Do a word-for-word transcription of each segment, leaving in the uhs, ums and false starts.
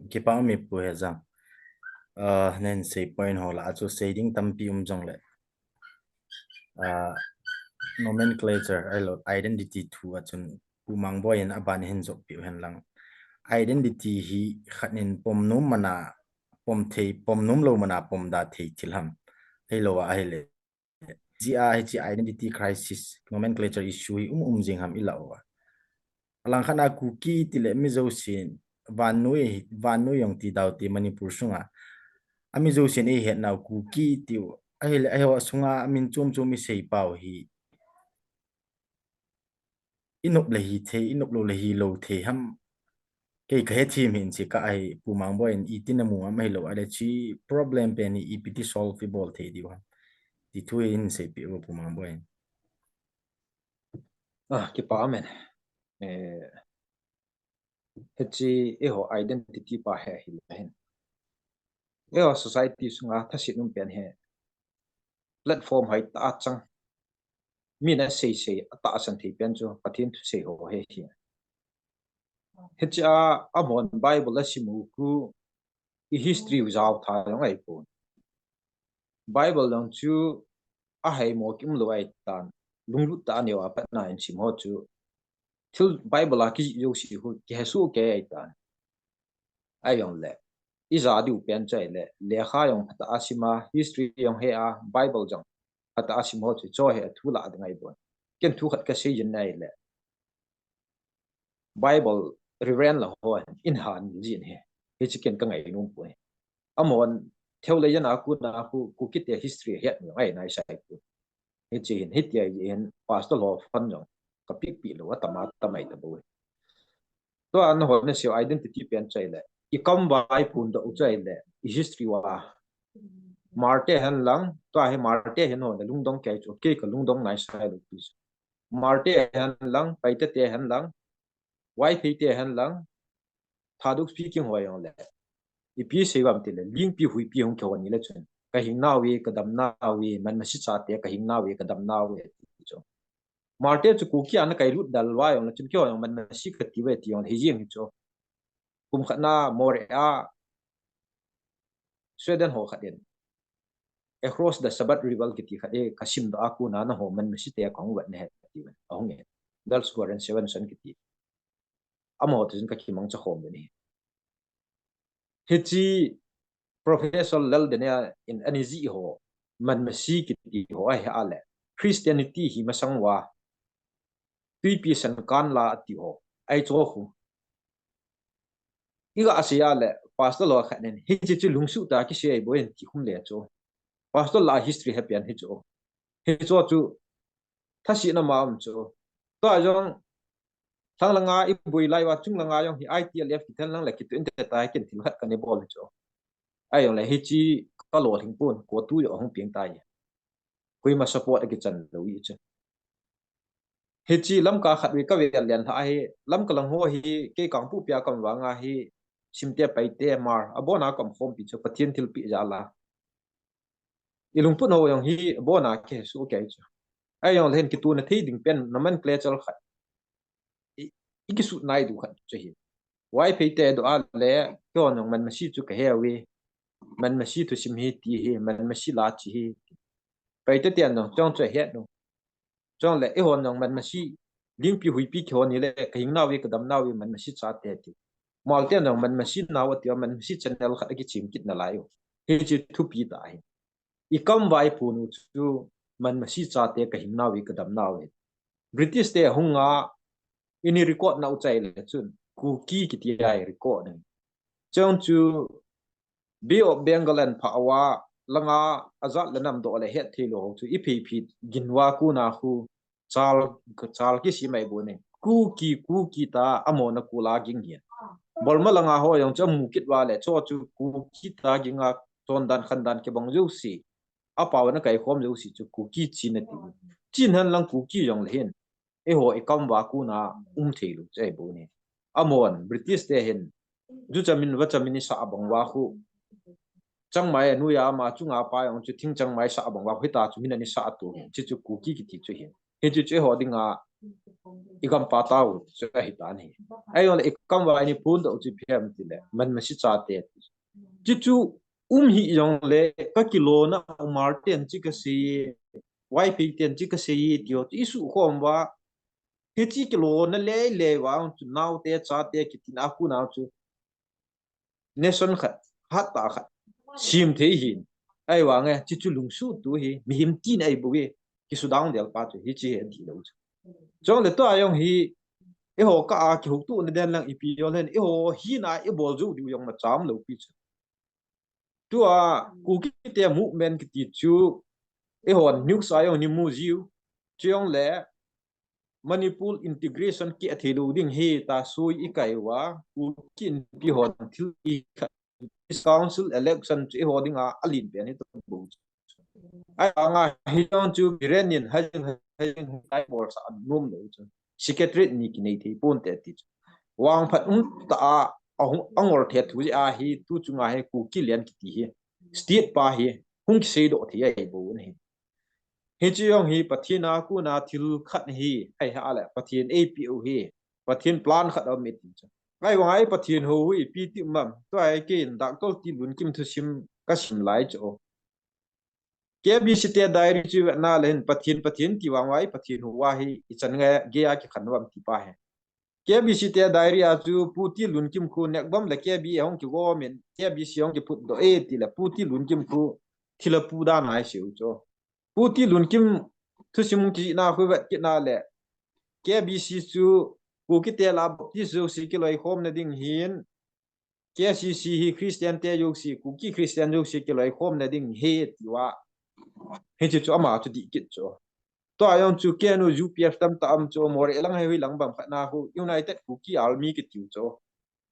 Kipa um e Pu Hejang. Ah, nei sei point ho lah a chu sei ding tampi um jongle, ah, nomenclature ahilou identity thu a chun Pu Mangboi in aban hin joppi u hen lang. Identity hi khat in pom nom mana pom thei, pom nom lou mana pom da thei thil ham. Ahilou a ahile, jia hiche identity crisis, nomenclature issue hi um um jing ham i lah uva. Alangkhat a Kuki tile mi jousen, vannoi, vannoi jong ti dau te Manipur sunga, a mi jousen eihet nau Kuki tiu, ahile, ahi ho sunga min chom chom i sei pau hi i nop le hi thei, i nop lou le hi lou thei ham. Kei ka he thim hin chi ka ahi, Pu Mangboi in iti na mu am ahilou, ale chi problem pen hi ipi ti solve i bol thei diu ham. Ti thu hin seipeh u Pu Mangboi in. Ah, kipa amen. Eh, hiche eiho identity pa hi ahile hin, eiho society sunga thaset um pen hi platform hoi tah a chang, mi na sei sei a tahsan thei pen chu Pathen thusei ho hi hi. Hiche a, amahon Bible a sim u khu i history u jao tha jong ahi pon. Bible jong chu a hei mo kim lou ahi tan, lunglut tah a neo a patna in sim ho chu thil Bible a kijih jouse khu kihe soh kei ahi tan. Ahijongle, i ja diu pen chu ahile, lekha jong phatah a sim a, history jong he a, Bible jong phatah a sim ho chu, chu hi a thu lah ding ahi pon. Ken thu khat ka sei jin ahile, Bible Reverend la ho in han jin hi. Hiche ken ka ngainom poi. Amahon theu le jan a kon a khu, Kuki te history het jong ahi nai sai poi. Hiche hin, hitia hin pastor ho fan jong ka pipi lou, atam atam ahi ta bou. Tua nahon na sei u identity pen chu ahile, i kam vai pon doh u chu ahile, i history uva. Hmar te hen lang, tua hi Hmar te hen ho na lungdong kei chu, kei ka lungdong nai sai lou pi chu. Hmar te hen lang, Paite te hen lang, Vaiphei te hen lang, Thadou speaking ho jong le, ipi sei uvam tile, Lingpi Huipi hung kihou ni le chun, ka hing nau ve, ka dam nau ve, Manmasi chate ka hing nau ve, ka dam nau ve, ti chu. Hmar te chu Kuki a na kailut dal uva jong le chun, keiho jong Manmasi kati uve ti jong le, hijeng hi chu. Kum khat na Moreh a Sweden ho khat in, Across the Sabbath River kiti khat hi ka sim doh a kon a, nangho Manmasi te kahung vet nahi ti uve, ahung e. Dals Goren Sevenson kiti. Amaho toh jong ka kimangcha khom uve. Hiche Professor Lal Denia in ana jih ho, Manmasi kiti ho ahi a le, Christianity hi masang uva, Tuipi Sankan la ati ho, ahi chu khu. I ga sei a le, pastor lo khat nen, hiche chu lungsuh tah kisei ahi bou in ti khum le chu. Pastor la history he pian hi chu. Hi chu chu, thasetna ma um chu. Tua jong, lhang langa i boi lai uva chung langa jong hi I T L F kiti hen lang le kitu inte tai ken thil khat ka nei bol hi chu. Ahijongle hiche ka lolhing pon, CoTU jong ahung piang tai. Koima support akichan lou hi chu. Hiche Lamka khat ve ka vel lian lha hi, Lamka lang ho hi, kei Kangpokpi a ka um vang a hi, Simte, Paite, Hmar, abon a ka um khompi chu, Pathen thilpeh jal a. I lungput ho jong hi, abon a kihe soh kei chu. Ahijongle hin kituhna thei ding pen, nomenclature khat. I, i kisut nai diu khat chu hi. Vaiphei te doh a le, keihon jong Manmasi chu ka he uve. Manmasi thusim hi ti hi, Manmasi la chi hi. Paite ten jong, chong chu ahet u. Chule, eihon jong Manmasi, Lingpi Huipi kihou ni le, ka hing nau ve, ka dam nau ve, Manmasi chate ti. Hmar ten jong Manmasi nau ati u, Manmasi channel khat akichem kit nalai u. Hiche thupi tah ahi. I kam vai pon u chu, Manmasi chate ka hing nau ve, ka dam nau ve. British te hung a, ini record nau chai le chun, Kuki kiti a i record ni. Chong chu, Bay of Bengal an pha uva, langa ajat le nam doh le het thei lou ho chu, i phei phi gin uva kon a khu, chal, chal kisem ahi bou ni. Kuki, Kuki ta, amahon a kul a ging hin. Burma langa ho jong chu amu kit uva le, chu chu Kuki ta ging a, chondan khandan kibang jouse. Apao na kai khom jouse chu Kuki chin ati. Chin hen lang Kuki jong le hin. Eiho i kam uva kon a um thei lou chu ahi bou ni. Amahon, British te hin, ju chamin, va chamin i sah bang uva khu. Changmai a noiya ama chunga pa jong chu thing changmai sah bang uva khu, hita chu min ani sah tu hin, chu chu Kuki kiti chu hin. Hichu chu eiho dinga i gampa tao chu ahi tan ahi. Ahijongle i kam uva i phun doh chu ipi ham tile, man masi chate. Chuchu um hih jongle ka kilona Umar ten chu ka sei, Vaiphei ten chu ka sei ti ho chu i sukhom uva, hiche kilona lele uva chu naote chate kitina kona chu nation khat, hattah khat sem thei ahin. Ahivang e, chuchu lungsuhtu hi mihem tina ahi bou e, kisudang del pa chu hiche hi adih lou chu. Chule tua jong hi eiho kah a kihoutona den lang ipi jong leh eiho hina ibol jou diu jong macham lou pi chu. Tua Kukite movement kiti chu eihon news a jong imu jiu. Chujongle Manipur integration kiathei lou ding ahi tia sui ikai uva, Kuki Inpi hon thil ikhat, council election chu eiho dinga alen pen hi tabou chu. Ahivanga hijong chu Biren in hajing hajing kai bolsah nom lou chu. Secretariat ni kinei thei ponte ti chu. Vangphat umtah a, ahung, angol thei thu jeh ahi, tu chunga hi Kukiland kiti hi, state pa hi hung kiseidoh thei ahi bou ahi. Hiche jong hi Pathen a kona thil khat ahi, ahile Pathen eipeh u ahi, Pathen plan khat aum e ti chu. Ahivanga i Pathen hou u ipi ti um am, tua hi keiin Doctor T. Lunkim thusim kasim lai chu. K B C te diary chu ivetna le hin Pathen, Pathen ti vang uva i Pathen hou u ahi, ichan ngai geiya kikhen uvam ti pa hi. K B C te diary a chu Pu T. Lunkim khu nekbam le K B A hung kigom in, K B C hung kiphutdoh e tile Pu T. Lunkim khu thilha pu dan a isei u chu. Pu T. Lunkim thusim kijihna khu ivet kitna le K B C chu Kukite lah a Baptist jouse kiloikhomna ding ahin, K C C hi Christian te jouse, Kuki Christian jouse kiloikhomna ding ahi atiuva. Hiche chu ama chu dih kit chu. Tua jong chu K N U U P F tamtah um chu, Moreh lang hi, hoilang bang khat na khu United Kuki Army kitiu chu.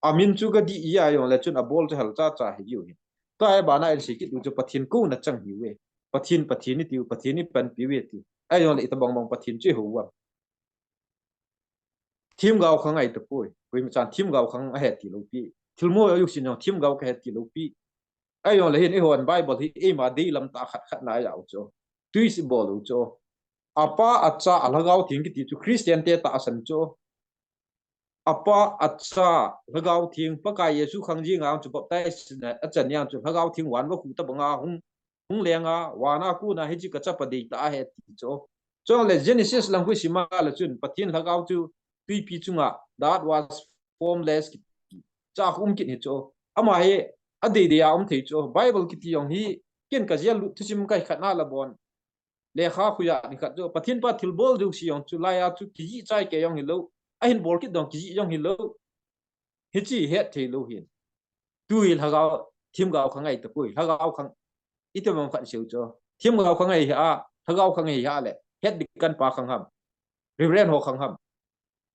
Amin chu kadih a jongle chun abol chu hal chacha hi diu ahi. Tua hi bana isei kit u chu Pathen kouna chang ahiuve. Pathen, Pathen itiu, Pathen ipanpiu ve ti. Ahijongle itobang bang Pathen chu ihou uvam. Themgao khang ahi tapoi. Koima chan themgao khang ahi ti lou pi. Thilmo jouse jong themgao kahi ti lou pi. Ahijongle hin eihon Bible hi eima deilam tah khat khat na ajao chu. Twist ibol u chu. Apa, Acha, Lhagao Theng kiti chu Christian te tahsan chu. Apa, Acha, Lhagao Theng, Pakai Jesu khang jing a chu baptize na achan jeng chu Lhagao Theng van vakhu tobanga hung, hung lenga, vana kona hiche kachapa deitah ahi ti chu. Chule Genesis lang khu isim a le chun Pathen Lhagao chu twipi chunga, that was formless kiti. Cha khu um kit ahi chu. Ama hi adeidei a um thei chu. Bible kiti jong hi ken kajel lut thusim kaikhat na la bon. Lekha khu jat nikhat chu Pathen pa thilbol jouse jong chu laiya chu kijih chai kei jong hilou. Ahin bol kit dong kijih jong hilou. Hiche het thei lou hin. Tu hi Lhagao, themgao khang ahi tapoi, Lhagao khang. Itobang khat isei u chu. Themgao khang ahi a, Lhagao khang ahi a le. Het ding kan pa khang ham. Reverend ho khang ham.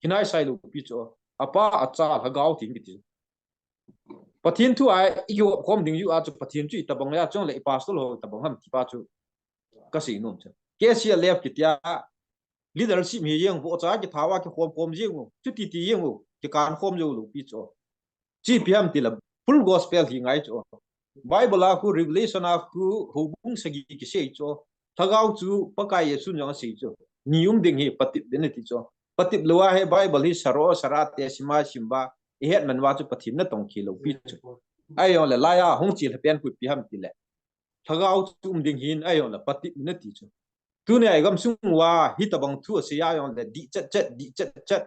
Hinai sai lou pi chu. Apa, Acha, Lhagao Theng kiti. Pathen thu a ikihoukhom ding jeh a chu Pathen chu itobang le a chule i pastor ho itobang ham ti pa chu kasei nom chu. K C L F kitia leadership hi jeng, vohcha kitha uva kikhom khom jeng u, chuti ti jeng u, kikan khom jou lou pi chu. Chu ipi ham tile full gospel hi ngai chu. Bible a khu Revelation a khu houbung sagi kisei chu. Lhagao chu Pakai Jesu jong asei chu. Ni um ding hi patep ding ati chu. Patep lou a hi Bible hi saro sara te sima simba ihet man uva chu Pathen natong khel lou pi chu. Ahijongle laiya hung chelha pen khu ipi ham tile Lhagao chu um ding hin ahijongle patep ding ati chu. Tunia igamsung uva hitobang thu asei a jongle dih chet chet, dih chet chet.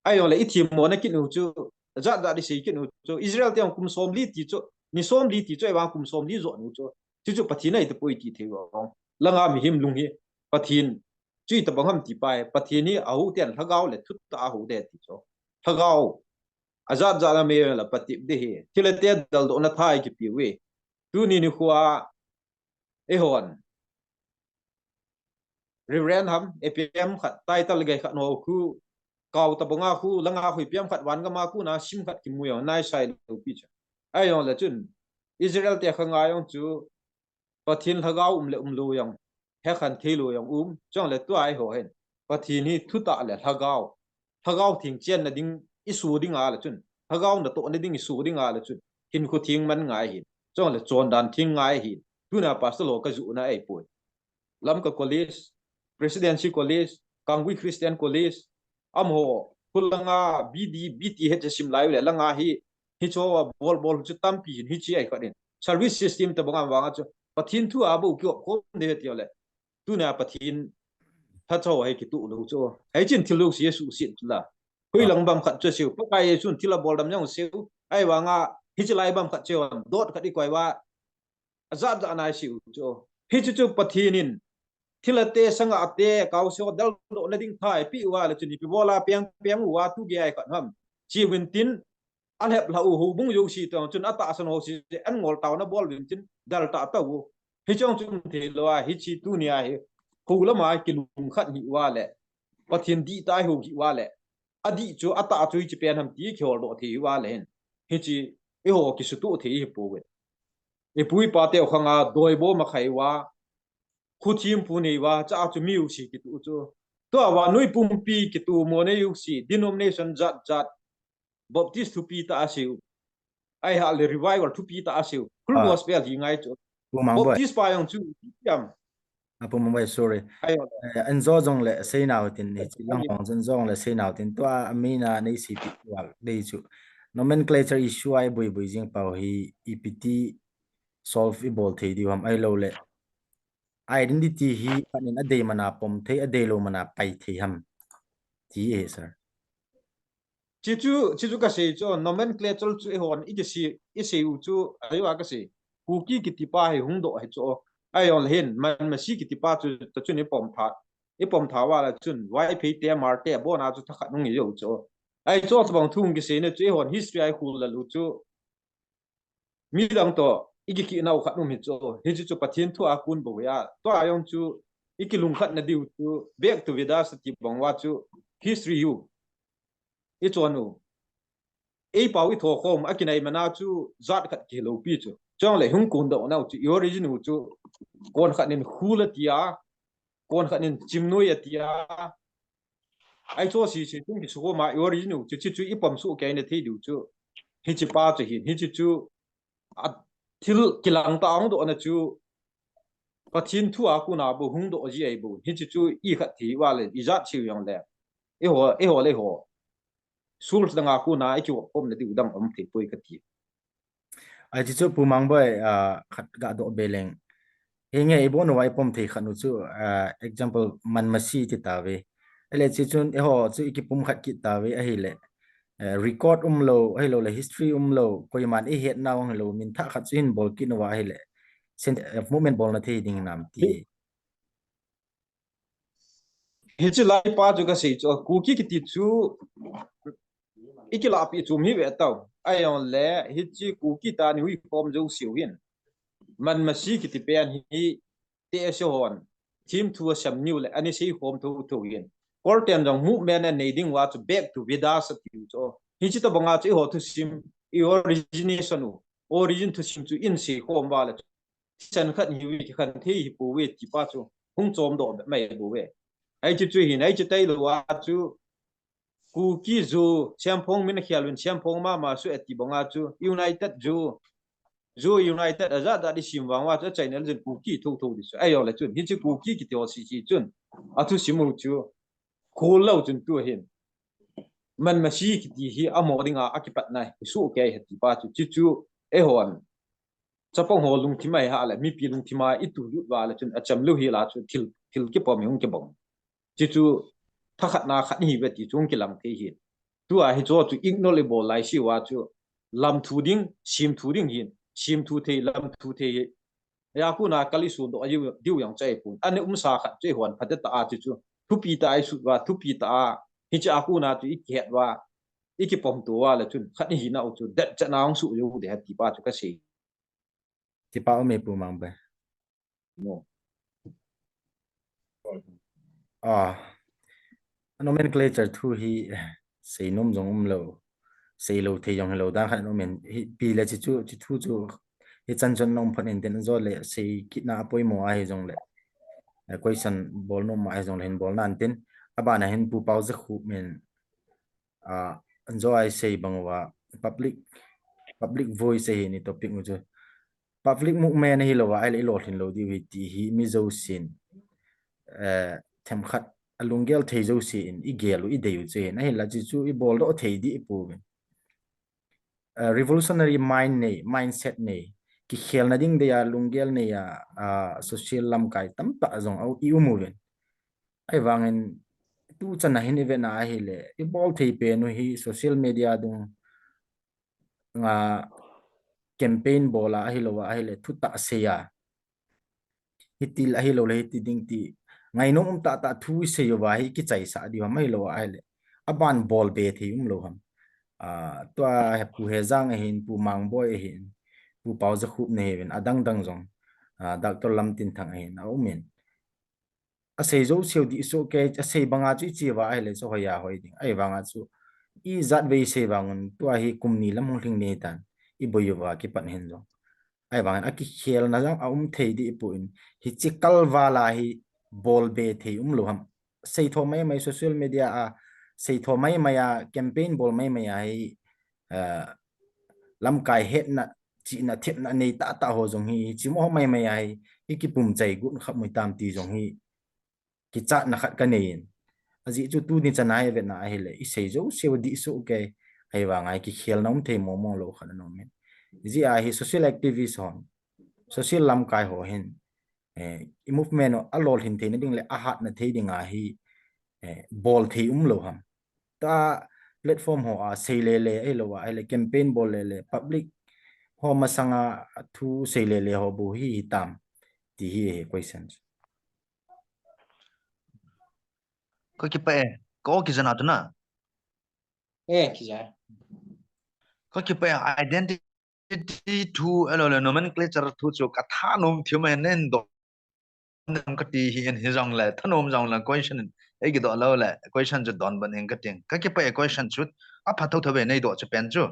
Ahijongle ithemmona kit u chu, jat jat isei kit u chu. Israel te jong kum somli ti chu, ni somli ti chu, ahivang kum somli jot u chu. Chuchu Pathen ahi tapoi ti thei vang. Langa mihem lung hi Pathen chu itobang ham ti pa hi, Pathen hi ahou ten Lhagao le thutah a ahou de ti chu. Lhagao ajat jat a mei la patep ding ahi. Thilha te daldohna thei kipe uve. Tuni nikho a eihon Reverend ham, A P M khat, title gei khat ho khu, kau tobanga khu, langa khu A P M khat, van gama khu na sim khat kimu jong, nai sai lou pi chu. Ahijongle chun, Israel te khanga jong chu, Pathen Lhagao um le um lou jong, hekhen thei lou jong um, chule tua eiho hin. Pathen hi thutah le Lhagao. Lhagao Theng chenna ding iso ding a le chun. Lhagao natohna ding iso ding a le chun. Hinkho theng man ngai ahin. Chule chondan theng ngai ahin. Tuna pastor ho kajoh na ahipoi. Lamka College, Presidency College, Kangui Christian College, amaho, khulanga B D, B T H sim lai u le langa hi, hicho a bol bol chu tampi hin hichi ai khat in. Service system tabang vanga chu, Pathen thu a bou kiop khom de ti le. Tunia Pathen phacho hai kitu lou chu. Hai chin thil lou si Jesu sin chu la. Koi lang bam khat chu siu. Pakai Jesu thil a bol dam jong siu. Ai vanga hichi lai bam khat chu dot khat i koi va. Ajat jat nai siu chu. Hichu chu Pathen in thil a te sanga a te kau sio dal do na ding thai pi wa le chu ni pi bola piang piang wa tu ge ai khat ham. Chi win tin a lhep la u hu bung yo si tong chun a ta san ho si an ngol tau na bol win tin dal ta ta u. Hi chong chun thei lo a hi chi tunia hi. Hu lama kilung khat hi wa le. Pathen di tai hu hi wa le. A di chu a ta chu hi chi pen ham ti ki hol do thei wa le hin. Hi chi i ho ki su tu thei hi pu we. I pu i pa te khanga doi bo ma khai wa. Khu thim pu nei wa cha chu miu si ki tu chu. Tua wa nui pumpi ki tu mo nei u si denomination jat jat. Baptist thupi ta a siu. Ai ha le revival thupi ta a siu. Full gospel hi ngai chu. Pu Mangboi. Baptist pa jong chu yam. A Pu Mangboi, sorry. Ai ho. Eh, an zo jong le sei nau tin ni chi lang hong zon zong le sei nau tin tua a mi na nei si pi wa dei chu. Nomenclature issue ai bui bui jing pau hi i pi ti solve i bol thei diu ham ai lo le. Identity hi an in a dei mana pom thei, a dei lo mana pai thei ham. Ti e, sir. Chi chu, chi chu ka sei chu, nomenclature chu i hon, i ki si, i sei u chu, ai wa ka sei. Kuki kiti pa hi hung do hi chu. Ai on hin, man ma si kiti pa chu, ta chu ni pom tha. I pom tha wa la chun, wai phei te mar te, bo na chu tha khat nung i yo chu. Ai chu, tabang thung ki sei ne chu, i hon history ai khu la lu chu. Mi dang to, i ki ki nau khat um hi chu. Hi chu chu Pathen thu a kun bo ya. To a yong chu, i ki lung khat na diu chu, back to Vedas ti bang wa chu, history yu. I chon u. Ei pau i tho khom, a kinai mana chu, zat khat ki lo pi chu. Chong le hung kun do nau chu, i origin u chu, kon khat nin khu la ti a, kon khat nin chim noi a ti a. Ai chu si si chung ki su ma, i origin u chu, chi chu i pom su ke ne thei diu chu. Hi chi pa chu hin, hi chi chu, a thil kilang ta ang do na chu, Pathen thu a kuna bo hung do ji ai bo. Hi chi chu i khat thi wa le, i zat siu yang le. I ho, i ho le ho. Sul dang a kuna i ki wo pom le diu dang om thei poi ka ti. Ai chi chu Pu Mangboi, a, khat ga do be leng. Hi nge i bo no wai pom thei khat nu chu, a, example man ma si ti ta ve. Ele chi chun i ho chu i ki pum khat ki ta ve a hi le. Eh, record um lo, a hi lo le history um lo, koi man i het nau a hi lo, min tha khat chu hin bol ki no wa a hi le. Sen, eh, movement bol na thei ding nam ti. Hi chi lai pa chu ka sei chu, Kuki kiti chu, i ki la pi chu mi ve tau. Ai on le, hi chi Kuki ta ni hui pom jo siu hin. Man ma si kiti pen hi, te a si hon. Thim thu a sem niu le, ani sei khom thu thu hin. Kol ten jong movement a nei ding wa chu back to Vedas a tiu chu. Hi chi ta banga chu i ho thu sim, i origination u. Origin thu sim chu in sei khom wa le chu. San khat hi wi ki khan thei hi pu we ti pa chu. Hung chom do be mai bu we. Ai chi chu hin, ai chi tai lo wa chu. Kuki Zo, Siamphong min a khial un, Siamphong mama su eti banga chu, United Zo, Zo United, a zat zat i sim vang wa chu, a channel zin Kuki tho tho di chu, ai yong le chun, hi chu Kuki kiti ho si si chun, a thu sim u chu, khol lo chun tu hin. Man ma si kiti hi, a mo ding a, a kipat nai, i su ke he ti pa chu, chi chu, e hon. Chapang ho lungthim ai ha le, mipi lungthim a, i tu lut wa le chun, a cham lu hi la chu, thil, thil ki pom hi hung ki bong. Chi chu tha khat na khat hi ve ti chung kilang thei hin. Tua hi chu chu ignore bol lai si wa chu lam thu ding, sim thu ding hin, sim thu thei, lam thu thei hi. Ya ku na kali sun do ayu diu yang chai pun. Ani um sa khat chu hon phat ta a chi chu. Thupi ta ai sut wa, thupi ta a. Hi cha ku na chu i kihet wa, i kipom tu wa le chun. Khat ni hi na u chu, det cha na ung su yu de ha ti pa chu ka sei. Ti pa u me Pu Mangboi. No. Ah, nomenclature thu hi, eh, sei nom jong um lo, sei lo thei jong hi lo, dan khat nom in, hi pi le chi chu, chi thu chu, hi chan chon nom phat in tin zo le, sei kit na a poimo a hi jong le, eh, question bol nom a hi jong le hin bol nan tin, a ban a hin Pu Pau Za Khu min, ah, an zo ai sei bang wa, public, public voice hi ni topic mu chu. Public movement hi lo wa, ai le i lo thin lo diu hi ti hi mi zo sin. Eh, them khat alunggel thei jouse in igel u, idei u chu ahin, ahinla chuchu ibol doh thei dih ipouvin. Revolutionary mind nei, mindset nei, kikhelna ding dei a lunggel nei a, social lamkai tamtah jong i um uvin. Ahivangin tuchan a hin ivet na ahile, ibol thei pen u hi social media dung a campaign bol a ahilou a ahile thutah sei a, hiti ahilou le hiti ding ti ngainom um tahtah thu isei uva hi kichaisah diu ham, ahilou a ahile aban bol be thei umlou ham. Tua hi Pu Hejang ahin, Pu Mangboi ahin, Pu Paojakhup nahiuvin, adang dang jong, Doctor Lamtinthang ahin, aumin. Asei jouseu dih soh kei, asei banga chu iche uva ahile chu hoiya hoi ding. Ahivanga chu ijat vei sei vangun tua hi kum ni lam hung lhing ni tan, iboi uva kipat hin jong. Ahivangin akikhelna jong aum thei dih poi, hiche kalval a hi bol be thei umlou ham. Seitho maimai social media a, seitho maimai a campaign bol maimai a hi, lamkai hetna, chihna, thepna nei tahtah ho jong hi, hiche mo maimai a hi ikipumchai got khapmu tam ti jong hi kichatna khat kanei in. Ajeh chu tuni chan a ivet na ahile, isei jouseu dih soh kei, ahivanga hi kikhelna um thei mong mong lou khat ana um in. Hijeh a hi social activist hon, social lamkai ho hin, i movement u alolhin theina ding le ahatna thei dinga hi bol thei umlou ham. Tua platform ho a sei lele ahilou a ahile campaign bol lele, public ho masanga thu sei lele ho bou hi hitam ti hi ahi question. Kakipah e, ka-o kija na tu na. Kakipah e, identity thu, ahilou le nomenclature thu chu kathanom thim e, nen doh kati hi in, hijongle thanom jongle question in eikidoh lou le question chu donbut in kating. Kakipah e, question chu apha thotho ve neidoh chu pen chu.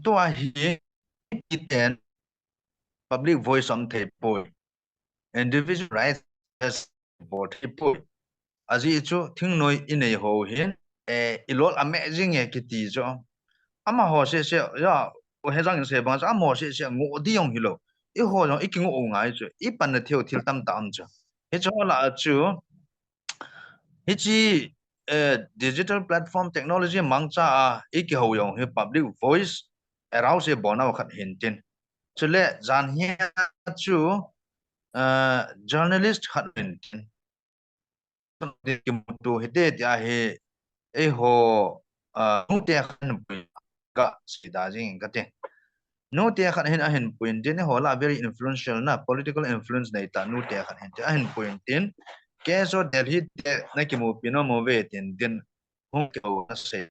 Tua hi kiten public voice um thei poi, individual rights bol thei poi. Ajeh chu thingnoi inei ho hin ilol ameh jing e kiti chu, amaho seh seh a, Pu Hejang in sei bang chu amaho seh seh a ngoh ding jong hilou, eiho jong ikingoh u ngai chu, ipanna theiu thil tamtah um chu. Hiche ho lah a chu hiche digital platform technology mangcha a ikihou jong hi public voice arouse bolnau khat hintin, chule janhia chu journalist khat hintin, kimuto hite tia hi eiho nute khat hinpui, kasei da jing kati. Nute khat hin ahinpui intin, eiho lah a very influential na, political influence neitah nute khat hintin ahinpui intin, K S O Delhi te nakimupi nom uve tin tin hung kihou asei.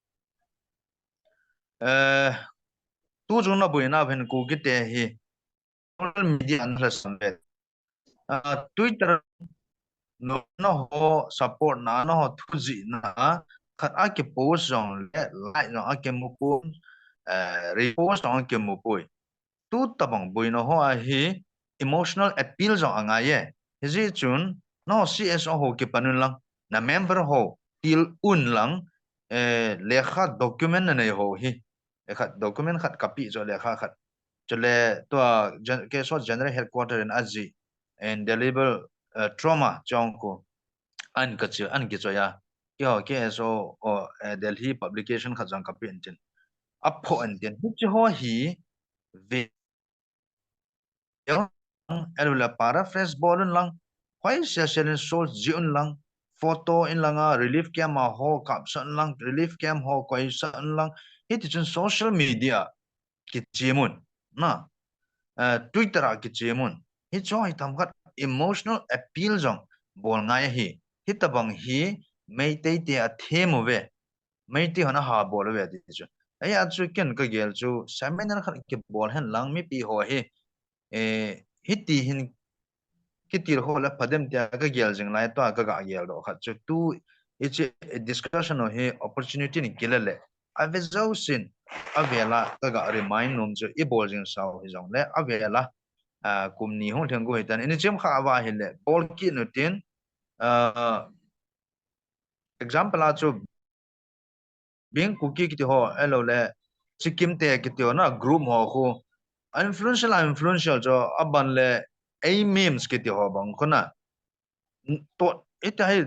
Tuchung naboina hin Kukite hi social media nalhasam ve, Twitter nanaho support na, nanaho thujihna khat akipost jongle like jong akimu poi, repost jong akimu poi. Tutobang boina ho a hi emotional appeal jong angai e. Hijeh chun nangho C S O ho kipan unlang, na member ho til unlang, lekha document nanei ho hi, khat document khat copy chu lekha khat, chule tua K S O General Headquarter in ajih indelible trauma chong khu an kichoi a, keiho K S O Delhi publication khat jong copy intin, aphoh intin, hiche ho hi ve, ahilou le paraphrase bol unlang, hoisel sel in source jih unlang, photo inlanga relief camp a ho kapsah unlang, relief camp ho koisah unlang, hitichun social media kichem un, na, Twitter a kichem un, hiche ho hi themkhat emotional appeal jong bol ngai ahi. Hitobang hi Meitei te athem uve, Meitei hon aha bol uve ti chu. Ahia chu ken kagel chu seminar khat kibol henlang mipi ho hi hiti hin kitil ho le phadem tia kagel jing lai, tua kaga geldoh khat chu tu hiche discussion u hi opportunity in kila le ave jousen, avela kaga remind nom chu ibol jing sau hijongle avela kum ni hung lhing gu hitan, ini chim kha ava hile bol kit utin, example a chu Bing Kuki kiti ho, ahilou le Sikkim te kiti ho na group ho khu influential a influential chu aban le ei memes kiti ho bang khu na, to ita hi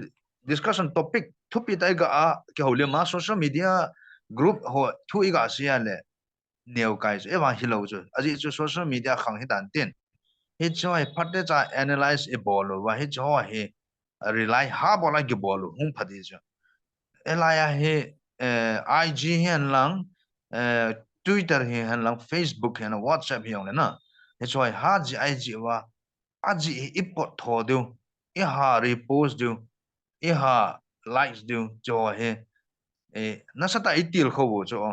discussion topic thupi tah i ga a kihoulim a social media group ho thu i ga sei a le neo kai chu, e vang hilou chu. Ajeh chu social media khang hi dan tin. Hichu hi phatecha analyze i bol uva, hichu hi rely ha bol a kibol u hung pha di chu. Elai a hi, eh, I G hi hen lang, eh, Twitter hi hen lang, Facebook hi hen lang, WhatsApp hi jong le na. Hichu hi ha ji I G uva, a ji hi i pot tho diu, i ha repost diu, i ha likes diu, chu hi, eh, nasatah i tilkhou u chu.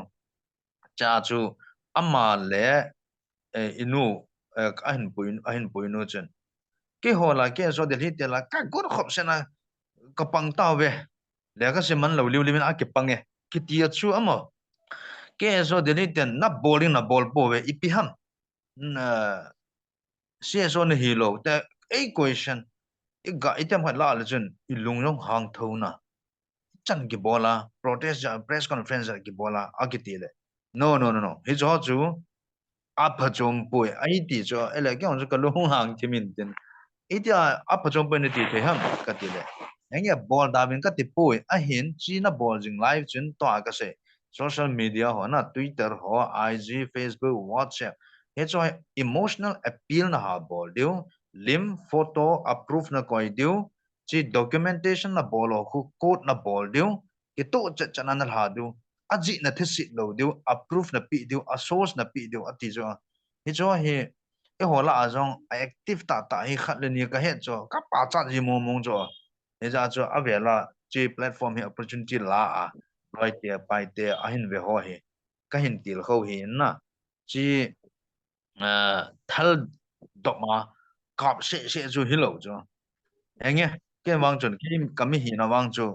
Cha chu ama le, eh, i nu, eh, a hin pui, a hin pui nu chun. Keiho la, K S O Delhi te la, ka got khop sena ka pang tauve. Le ka sei man lou liu liu in a kipang e. Kiti a chu ama. K S O Delhi ten na bol ding na bol pouve, ipi ham. Na, C S O na hilou te, ei question. I ga item khat la le chun, i lung jong hang tho na. Chan kibol a, protest ja, press conference ja kibol a, a kiti le. No, no, no, no. Hichu chu, a phachom poi, a hiti chu, ele kei chu ka lung hang thim in tin. Iti a, a phachom poi na ti thei ham, ka ti le. Henge bol da vin ka ti poi, ahin, chi na bol jing live chun, tua ka sei. Social media ho na, Twitter ho, I G, Facebook, WhatsApp. Hichu emotional appeal na ha bol diu, lim, photo, a proof na koi diu, chi documentation na bol u khu court na bol diu, kitoh chet chet na na lha diu, a jih na theiset lou diu, a proof na pe diu, a source na pe diu, a ti chu. Hichu hi, eiho la a jong, a active tah tah hi khat le ni ka het chu, ka pachat ji mong mong chu. Hijeh chu, a vel a, chi platform hi opportunity la a, loi te, pai te, a hin ve ho hi, ka hin tilkhou hi na. Chi, eh, thal dop a kap seh seh chu hilou chu. Henge, kei vang chun, kei ka mi hina vang chu,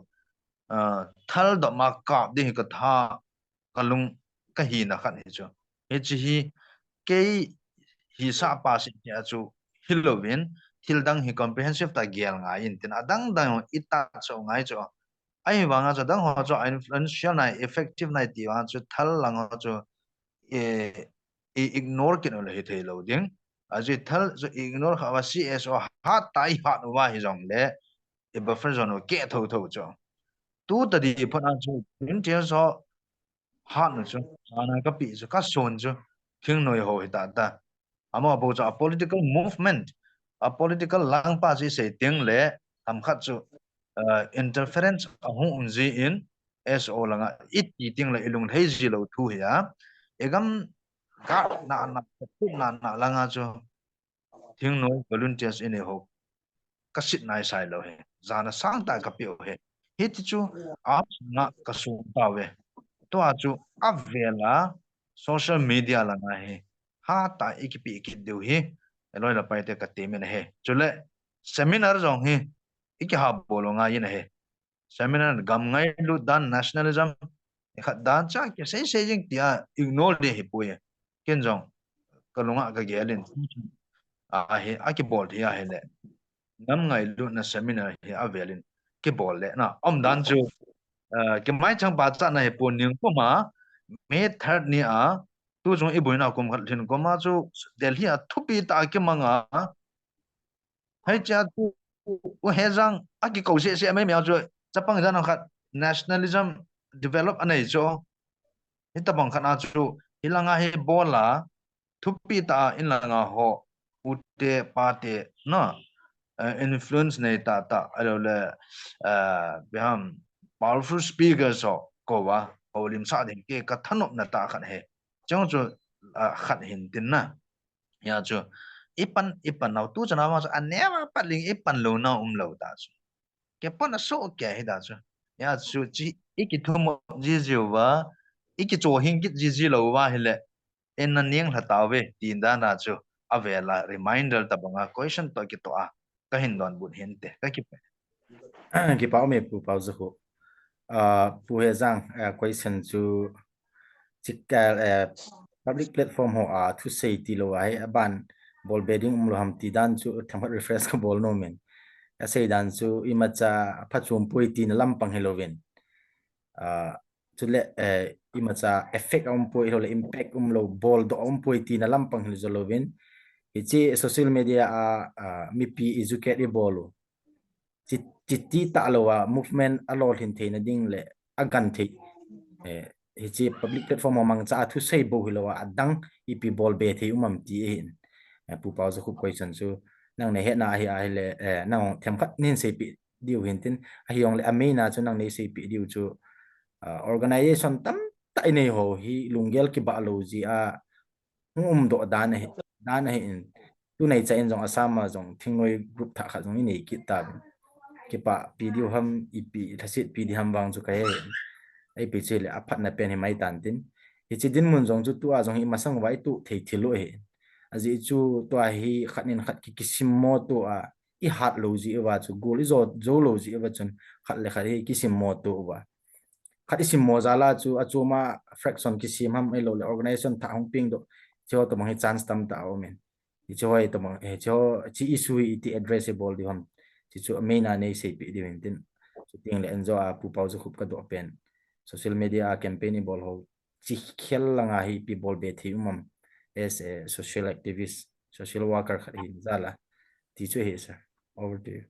eh, thal dop a kap ding hi ka tha, ka lung, ka hina khat hi chu. Hichi hi, kei hisah pa seh seh chu, hilou vin, thil dang hi comprehensive tah gel ngai in tin, a dang dang i tah chu ngai chu. Ahivang a chu, dang ho chu, influential nai, effective nai ti vang chu, thal lang ho chu, eh, i ignore kit u le hi thei lou ding. Ajeh thal chu ignore kha uva C S O hat tah i hat uva hi jong le, i buffer zone u keh tho tho chu. Tu tadi phot a chu, volunteers ho hat nu chu, ana ka pe chu, ka son chu, thingnoi ho hi tah tah. Ama bou chu a political movement, a political lang pa chu i sei teng le, ham khat chu, eh, interference a hung um ji in, S O lang a, i ti teng le i lung lhei ji lou thu hi a. I gam ka na na, na na lang a chu, thingnoi volunteers i nei ho. Ka sit nai sai lou hi. Jana sang tah ka pe u hi. Hiti chu, a nga ka sum tauve. Tua chu, a vel a, social media lang a hi. Ha tah i kipe kit diu hi. I loi le pai te ka temin ahi. Chule, seminar jong hi, i kiha bol u ngai in ahi. Seminar gam ngailut dan nationalism, i khat dan cha kisei sei jing tia ignore ding hi poi. Ken jong, ka lung a ka gel in. A hi, a kibol thei ahi le. Gam ngailutna seminar hi a vel in kibol le na. Umdan chu, eh, kimai chang pachat na hi pon ning kum a, May third ni a, tu chung i boina kum khat lhin kum a chu Delhi a thupi tah a kimang a, Hei chia tu, u Hejang, a kikou seh seh mai mai chu, chapang jan khat, nationalism develop anei chu. Hitabang khat a chu, hi lang a hi bol a, thupi tah a in lang a ho, u te, pa te, na, eh, influence nei tah tah, ahilou le, eh, ipi ham, powerful speakers ho, kou a, houlim sah ding kei ka thanopna tah khat ahi. Chong chu, ah, khat hin tin na. Hia chu, i pan, i pan nau, tu chan a vang chu, a neo a pat ling i pan lou nau um lou ta chu. Kei pan a soh kei hi ta chu. Hia chu, chi, i kithum ji ji uva, i kicho hing kit ji ji lou uva hi le, en na ning lha tauve, tin dan a chu, a vel a reminder tabang a, question toh kitoh a, ka hin donbut hin te, ka kipah. Kipah ume Pu Paozakhup. Ah, Pu Hejang, ah, question chu, chikal, eh, public platform ho a thusei tilou a hi aban bol be ding umlou ham ti dan chu themkhat refresh ka bol nom in. Ka sei dan chu imacha phachom poi tina lampang hilouvin. Ah, chule, eh, imacha effect a um poi hilou le impact umlou bol doh a um poi tina lampang hilou jalouvin. Hiche social media a, ah, mipi educate i bol u. chi, chiti talou a movement alolhin theina ding le agan thei, eh, hiche public platform a mangcha a thusei bou hilou a adang ipi bolbe thei um am ti ahin. Eh, Pu Paojakhup question chu nang nahetna ahi ahile, eh, nang themkhat nahin seipeh diu hintin, ahijongle amain a chu nang neiseipeh diu chu, ah, organization tamtah inei ho hi lunggel kibah lou jeh a hung umdoh dan ahi, dan ahin. Tunaicha in jong Assam a jong thingnoi group thah khat jong inei kit tauvin. Kipahpi diu ham, ipi lhasetpi ding ham vang chu kahe hih in. Ipi chu hile aphatna pen hi maitan tin. Hiche dinmun jong chu tua jong hi masang uva itoh thei thil u ahi. Ajeh chu tua hi khat in khat ki, kisimmo tua, ihat lou jeh uva chu, gol ijo, jou lou jeh uva chun, khat le khat hi kisimmo tua uva. Khat isimmo jal a chu, achom a fraction kisem ham, ahiloule organization thah hung pengdoh, hicheho tobang hi chance tamtah aumin. Hicheho hi tobang, eh, hicheho, hiche issue hi iti address ibol diu ham. Hiche chu amain a neiseipeh diu hintin. Chutengle anjo a Pu Paojakhup kadoh pen, social media a campaign ibol ho, hiche khel langa hi ipi bolbe thei um am as a social activist, social worker khat hin jal a. Ti chu ahi sir. Over to you.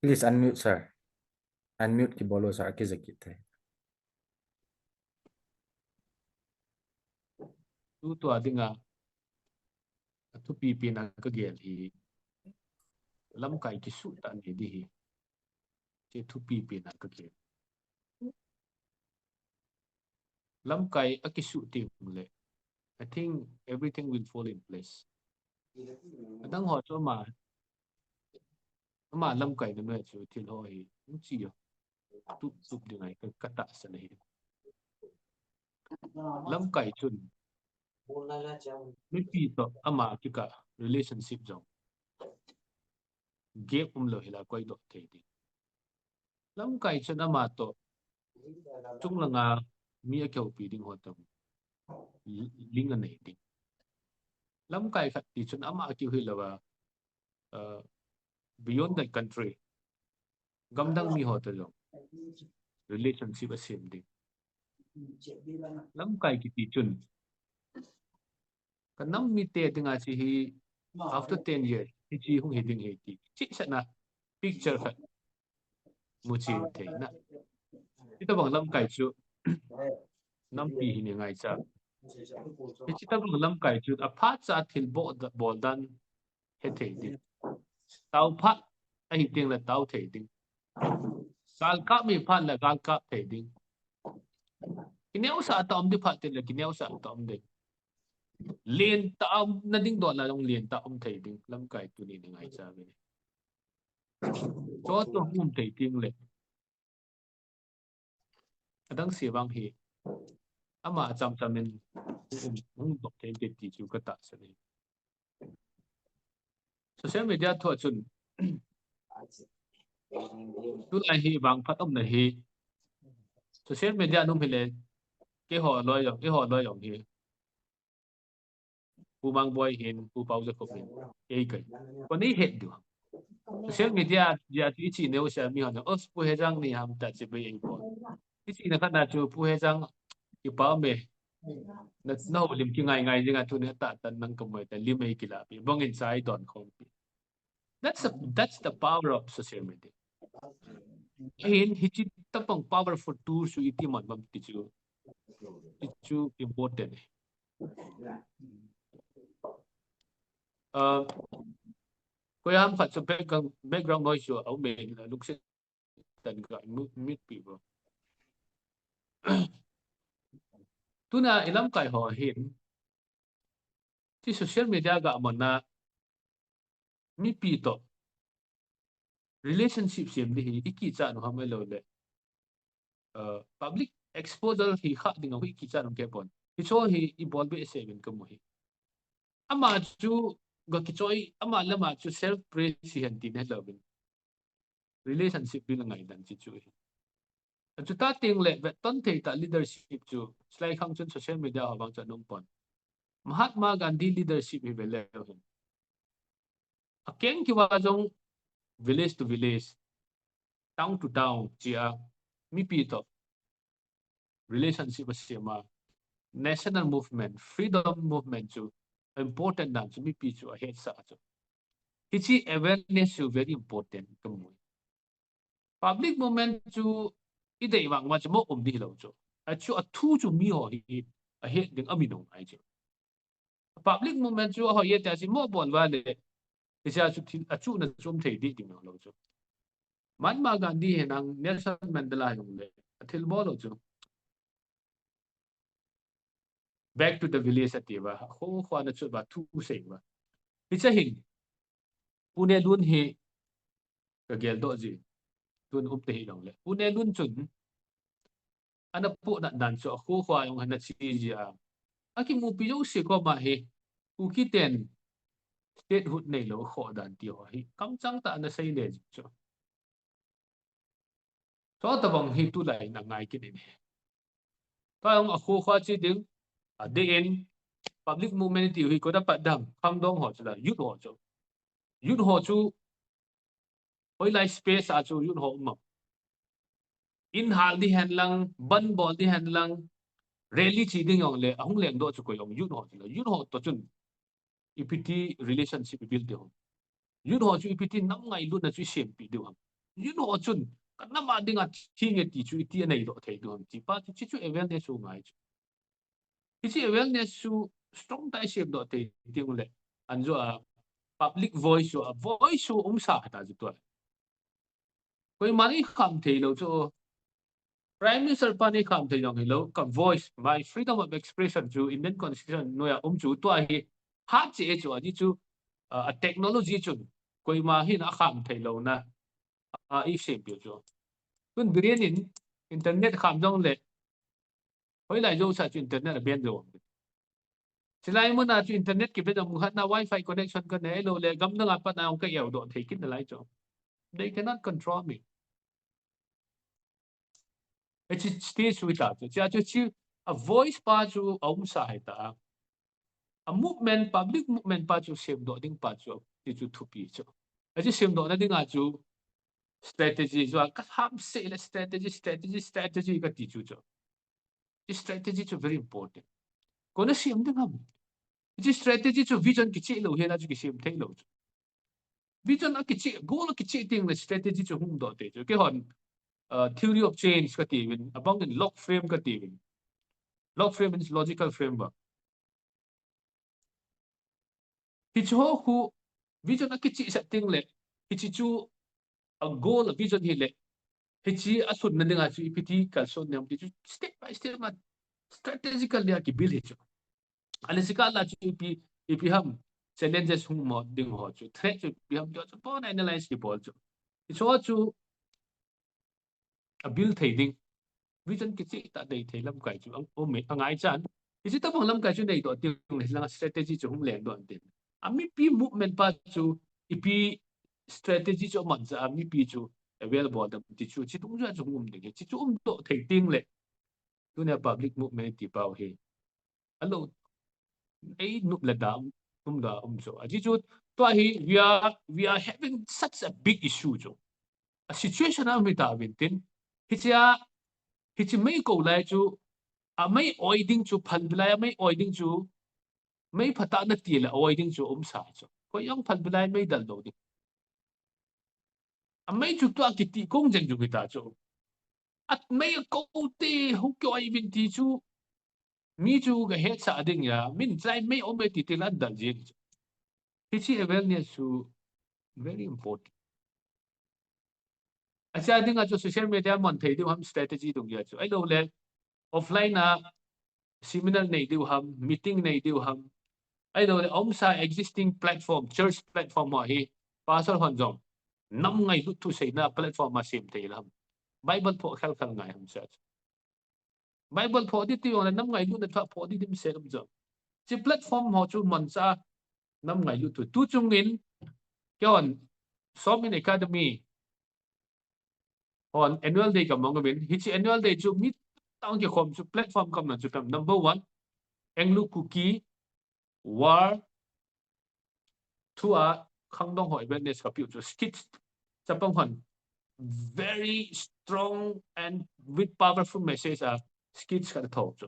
Please unmute, sir. Unmute kibol o, sir. Akija kit thei. Tutua dinga athupi pen a kagel hi lamkai kisuh tah nei ding ahi. Hiche thupi pen a kagel. Lamkai akisuh tengle, I think everything will fall in place. Adang ho chu ama, ama lamkai na noi chu thil ho hi hung chi a, tup tup ding ahi ka, katahsan ahi. Lamkai chun mipi toh ama kikah relationship jong gap umlou hila koidoh thei ding. Lamkai chun ama toh chung langa mi akihoupi ding ho toh link anei ding. Lamkai khat ti chun ama akiu hilouva, uh, beyond that country, gamdang mi ho toh jong relationship asem ding. Lamkai kiti chun kanam mite dinga hiche hi after ten years hiche hung hi ding ahi ti chehsahna picture khat muchen theina. Hitobang lamkai chu nampi hin ingaicha. Hitobang lamkai chu aphatcha thil bol dan hethei ding. Taophat ahi tengle tao thei ding. Galkap mi phat le galkap thei ding. Kineosah tah um ding phat tengle kineosah tah um ding. Lentah a umna ding dol a jong lentah a um thei ding lamkai tuni ingaicha uve. Chutoh hung um thei tengle adangse vang hi ama achamcham in hung um, hung doh thei inte ti chu katahsan ahi. Social media thua chun tulai hi vangphat umna hi social media a um hile keiho loi jong, eiho loi jong hi Pu Mangboi hin, Pu Paojakhup hin, ei kai. Kon eihet diu. Social media a chu ichi neocha mihon, oh, Pu Hejang ni ham ta chi bei eipon. Ichina khat na chu Pu Hejang kipa ume. Na, nahoulim kingai ngai jinga tuni atahtah in nang kamui ta lim eikilapi. Bangin cha eidon khompi. That's a, that's the power of social media. Ahin hiche tobang powerful tool chu iti man bam ti chu, ti chu important ahi. Uh, koiham khat chu background, background noise chu aume, lungset tah in ga mute, mute pi vo. Tuna ilamkai ho hin hiche social media ga manna mipi toh relationship sem ding hi ikichat u ham ahiloule, uh, public exposure hi kha dinga ikichat u kei pon. Hicheho hi ibol behseh uvin kamu hi. Ama chu ga kichoi, ama lama chu self praise hihen tina hilouvin relationship build ngaidan hiche chu hi. Achuti tengle vetton thei tah leadership chu, hilai khang chun social media ho vang chu aum pon. Mahatma Gandhi leadership hi veleu hen. Akeng keuva jong village to village, town to town, chia mipi toh relationship asem a, national movement, freedom movement chu important dan chu mipi chu ahetsah chu. Hiche awareness chu very important kamu. Public movement chu idei vang vang chu mo um ding hilou chu. Achu athu chu miho hi ahet ding amin u ngai chu. Public movement chu ahoi e tia chu mo bol uva le, hiche chu thil, achuhna chu um thei ding ding lou chu. Mahatma Gandhi hinam, Nelson Mandela hijong le, athilbol u chu back to the village ati uva, kho kho a ana chu uva, thu sei uva. Hiche hin, Pu Nehru hi kageldoh ji, tun um te hijong le, Pu Nehru chun ana pohna dan chu akho kho a jong ana che ji a, akimupi jouse koma hi, Kuki ten statehood neilou khoh dan ti ho hi kamchang tah a ana sei le ji chu. Chu tobang hi tulai in angai kit in ahi. Tua jong akho kho a che ding, adeh in, public movement ti hi koi a pat dem, khangdong ho chu la, youth ho chu. Youth ho chu, hoilai space a chu youth ho um am? In hal ding hen lang, bandh bol ding hen lang, rally che ding jong le, ahung lengdoh chu koi jong youth ho chu la, youth ho toh chun ipi ti relationship ibuild diu ham? Youth ho chu ipi ti nam ngailutna chu isempeh diu ham? Youth ho chun ka nam a dinga thi nge ti chu iti aneidoh thei diu ham ti pa chu, hiche chu awareness chu ngai chu. Hiche awareness chu strong tah a isemdoh thei ding u le, anjo a public voice chu, a voice chu umsa ta chu tua. Koiman eikham thei lou chu. Prime Minister pan eikham thei jong hilou, ka voice, my freedom of expression chu Indian Constitution noiya um chu tua hi hat cheh chu, ajeh chu, ah, a technology chun koima hin akham thei louna, ah, isempeh u chu. Tun Biren in internet kham jong le, hoilai jouse a chu internet aban jou. Chulai mun a chu internet kiban jong, mun khat na wifi connection kanei lou le, gamdang a pat na jong ka eodoh thei kit nalai chu. They cannot control me. Hiche stage chu hita chu, hiche a chu hiche a voice pa chu aumsa hita. A movement, public movement pa chu semdoh ding pa chu, ti chu thupi chu. Hiche semdohna dinga chu strategy chu a ka hamse le strategy, strategy, strategy kati chu chu. Hiche strategy chu very important. Koi in asem ding ham? Hiche strategy chu vision kicheh lou hela chu kisem thei lou chu. Vision akicheh, goal akicheh teng le strategy chu hung doh thei chu. Keihon, uh, theory of change kati uvin, abang in log frame kati uvin. Log frame means logical framework. Hiche ho khu vision akicheh sah teng le, hiche chu a goal, a vision hile, hiche alhunna dinga chu ipi ti kalson ding ham ti chu step by step ma strategically a kibuild hi chu. Ahile chukah la chu ipi, ipi ham challenges hung mo ding ho chu, threat chu ipi ham ti chu pon analyze kibol chu. Hiche ho chu abuild thei ding. Vision kicheh tah nei thei lamkai chu ang, um e, angaichan. Hiche tobang lamkai chu neidoh teng le, hilanga strategy chu hung lengdoh in tin. A mipi movement pa chu ipi strategy chu amanchah a mipi chu avail bol dem ti chu, hiche dungjuia chu hung um ding hi. Hiche chu umdoh thei teng le, tunia public movement ti pau hi alou, ei nop le da um, um da um chu. Ajeh chu tua hi we are, we are having such a big issue chu. A situation a um hita uvin tin, hiche a, hiche mei kou lai chu, a mei oi ding chu, phalbi lai a mei oi ding chu, mei phatah nati le oi ding chu umsa chu. Koi jong phalbi lai mei dal lou ding. A mei chu tua kiti kong jeng jong hita chu. A mei kou te, hung kioi uvin ti chu, mi chu gahetsah ding ahi, min chulai mei um e ti teng le adal jeng chu. Hiche awareness chu very important. Acha dinga chu social media man thei diu ham strategy dungjuia chu. Ahilou le offline a seminar nei diu ham, meeting nei diu ham. Ahilou le aumsa existing platform, church platform ho hi, pastor hon jong nam ngailut thuseina platform a sem thei lou ham. Bible pho khel khel ngai ham church. Bible pho ding ti jong le nam ngailutna thu a pho ding dimset um jong. Hiche platform ho chu manchah a nam ngailut thu. Tu chung in, keihon, Somin Academy hon annual day kamang uvin. Hiche annual day chu mi tah kikhom chu platform kamna chu pem. Number one, Anglo Kuki War thu a khangdong ho awareness kapeh u chu skit chapang hon very strong and with powerful message a skits khat tho chu.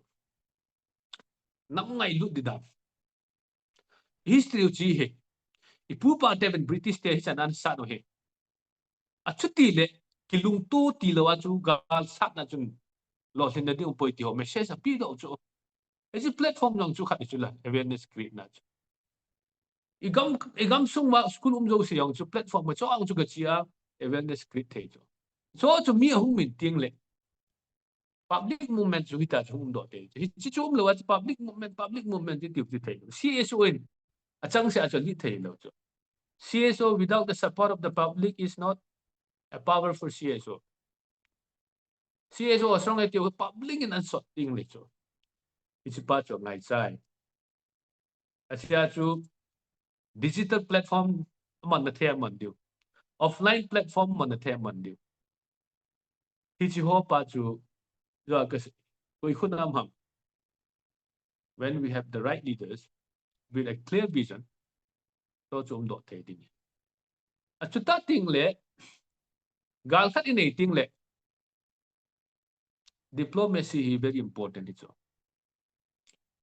Nam ngailut di dan. History u chi hi. Ipu ipa te ven British te hichan an sat u hi. Achuti le kilungto tilou a chu gal satna chun lolhinna ding um poi ti ho message ape doh chu. Hiche platform jong chu khat chu la awareness create na chu. Igam, igam sung ma school um jouse jong chu platform ma chu ang chu gache a awareness create thei chu. Chu chu mi ahung min teng le public movement chu hita chu hung doh thei chu. Hiche chu umlou a chu public movement, public movement ti tiu ti thei lou. C S O in achangseh a chu lead thei lou chu. C S O without the support of the public is not a powerful C S O. C S O strong e tiu public in an sot ding le chu. Hiche pa chu ngaichai. Asia chu digital platform aman na thei aman diu. Offline platform aman na thei aman diu. Hiche ho pa chu, ja ka s-, koi khun am ham. When we have the right leaders with a clear vision, to chu um doh thei ding. Achuti teng le, gal khat inei teng le, diplomacy hi very important hi chu.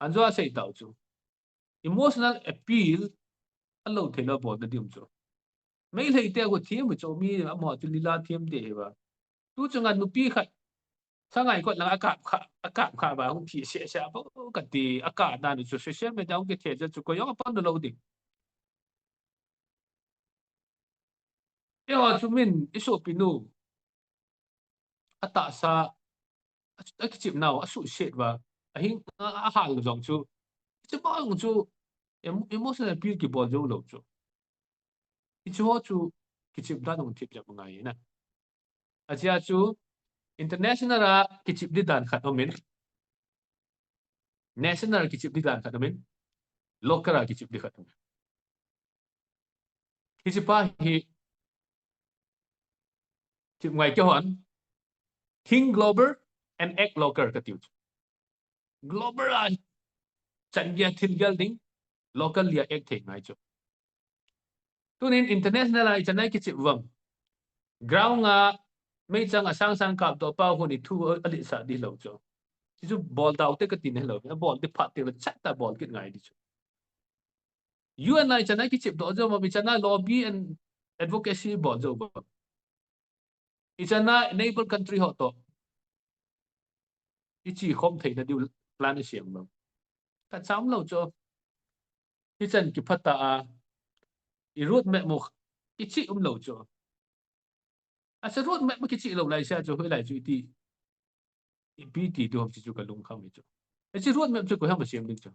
Anjo a sei tau chu. Emotional appeal alou thei lou bol na ding chu. Meitei te khu thiam chu mi amaho chu lila thiam te hi ba. Tu chunga nupi khat. Sangai kot lang akap kha, akap kha ba hung thi se se ba kati akap dan chu social media hung kithe chu koi jong apon lou ding. Eiho chu min isopi nu. Atahsa, a, akichep nau, asuhset uva, ahing, a, ahal jong chu, hiche bang chu, em-, emotional appeal kibol jou lou chu. Hiche ho chu, kichep dan hung thip jep ngai na. Achea chu, international a kichep di dan khat umin, national kichep di dan khat umin, local a kichep di khat umin. Hiche pa hi, chep ngai keihon, think global and act local kati u chu. Global a chan geiya thil gel ding, local a act thei ngai chu. Tunin international a ichan a kichep uvam. Ground a meichang asang sang kap doh pa hon ithu alhitsah di lou chu. Hichu bol dau te kati na hilou. Abol di phat teng le chat a bol kit ngai di chu. U N a ichan a kichep doh jou uvam, ichan a lobby and advocacy bol jou uvam. Ichan a neighbor country ho toh iche khom theina diu plan isem uvam. Kacham lou chu. Hichan kiphat a, i road map mo kichep um lou chu. Asa road map mo kichep lou lai sa chu, hoilai chu iti. Ipi ti tu ham chu kalungkham hi chu. Hiche road map chu koi ham asem ding chu.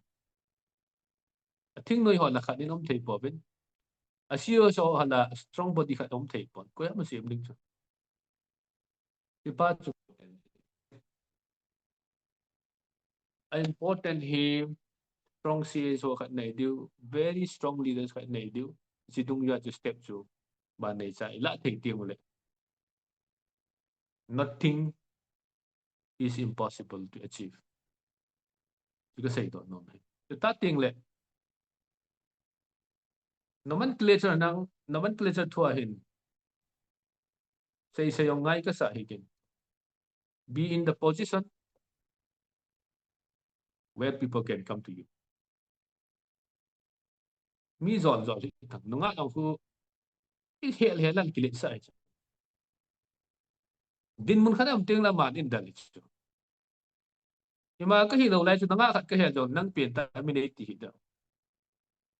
Athingnoi ho la khat in um thei pouvin. A C S O ho la strong body khat um thei pon. Koi ham asem ding chu. Hiche pa chu. A important hi strong C S O khat nei diu, very strong leaders khat nei diu. Hiche dungjui a chu step chu. Ba nei cha ila thei ti mu le. Nothing is impossible to achieve. Chu kasei doh nom e. Chuti teng le. Nomenclature nang, nomenclature thua hin. Sei sei jong ngai kasa hi kin. Be in the position where people can come to you. Mi jol jol hi thang nunga ang khu i hel hel an kiletsah hi chu. Dinmun khat am teng la man in dal hi chu. Ima kahi lou lai chu nanga khat kahel jong nang pen ta mi nei ti hi da.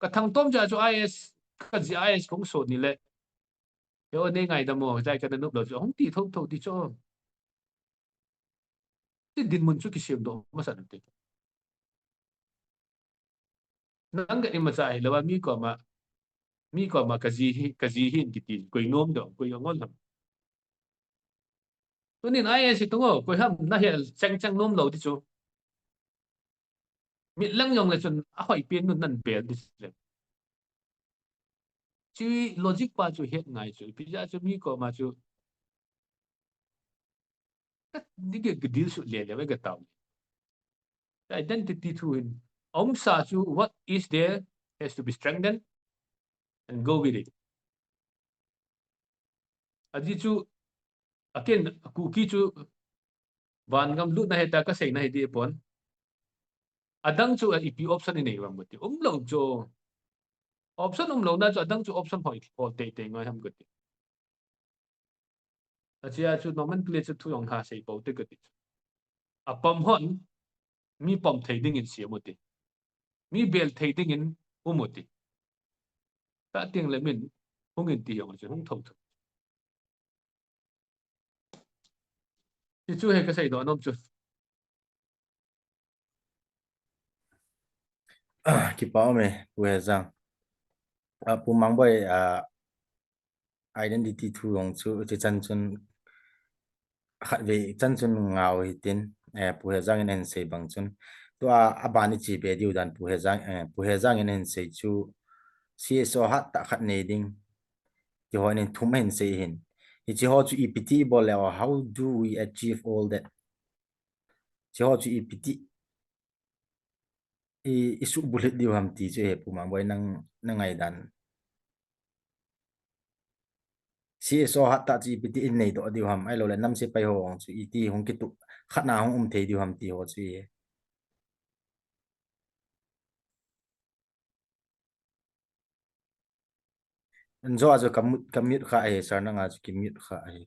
Ka thangtom ja chu I A S, ka ji I A S kong so ni le. He o nei ngaidam o, jai ka na nop lou chu hung ti tho tho ti chu. Ti dinmun chu kisem doh masa nante. Nang ka imacha hilou a mi koma, mi koma ka ji hi, ka ji hin kiti, koi nom doh, koi angol ham. Tunin I A S hi tung o, koi ham na hel cheng cheng nom lou ti chu. Mit lang jong le chun ahoi pen nun nan bel di le. Chu logic pa chu het ngai chu. Ipi ja chu mi koma chu. Ka, di ke, ke deal su le le, we ka tau. Identity thu hin. Aum sa chu what is there has to be strengthened and go with it. Aji chu Akin Kuki chu vangam lutna hita kaseina hi dipon. Adang chu ipi option inei uvam kati. Umlou chu. Option umlouna chu adang chu option hoi, hol teitei ngai ham kati. Achea chu nomenclature thu jong ha sei pou te kati. Apam hon mi pom thei dingin siam u ti. Mi bel thei dingin um u ti. Tah teng le min hung in ti jong chu hung thou thou. Hichu hi kasei doh nom chu. Kipa ume, Pu Hejang. Pu Mangboi, identity thu jong chu, chuchan chun khatvei chan chun ngau hitin, Pu Hejang in ahin sei bang chun. Tua, aban iche be diu dan Pu Hejang, Pu Hejang in ahin sei chu C S O hattah khat nei ding. Tiho in thum ahin sei hin. Hiche ho chu ipi ti ibol le, how do we achieve all that? Hiche ho chu ipi ti i, isuhbulhit diu ham ti chu he Pu Mangboi nang, nang ngaidan. C S O hattah chu ipi ti in nei doh diu ham, ahilou le nam sepai ho chu iti hung kitup khatna hung um thei diu ham ti ho chu hi. Anjo a chu ka mute, ka mute kha ahi, sir nanga chu ki mute kha ahi.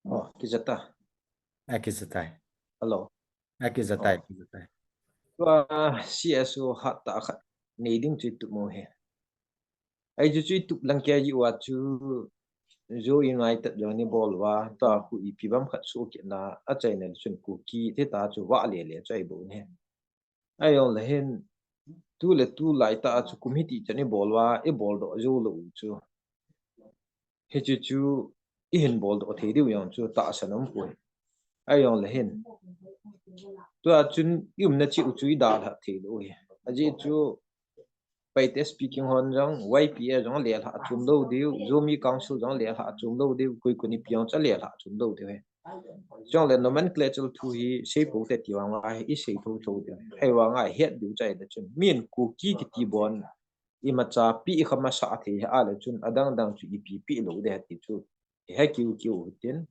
Oh, kija ta. A kija tai. Hello. A kija tai, kija tai. Tua C S O hattah khat nei ding chu itup mo he. Ahi chu chu itup lang kei uva chu Zo United jong ni bol uva, tua khu ipi bang khat soh kit na, achaina chun Kuki te ta chu vah le le chu ahi bou ne. Ahi jong le hin, tu le tu lai ta chu kum hiti chan ibol uva, ibol doh jou lou u chu. Hichu chu ihin bol doh thei diu jong chu tahsan um poi. Ahi jong le hin, tua chun i umna cheh u chu idalha thei lou hi. Ajeh chu Paite speaking hon jong, Y P A jong lelha chom lou diu, Zomi Council jong lelha chom lou diu, koi koi ni pi jong chu lelha chom lou diu hi. Chule nomenclature thu hi sei pou te ti vang a hi isei thou thou diu. Ahivang a het diu chu ahile chun, min Kuki kiti bon imacha pi ikha masa thei hi ahile chun, adang dang chu ipi pi lou de ti chu ihet kiu kiu hitin.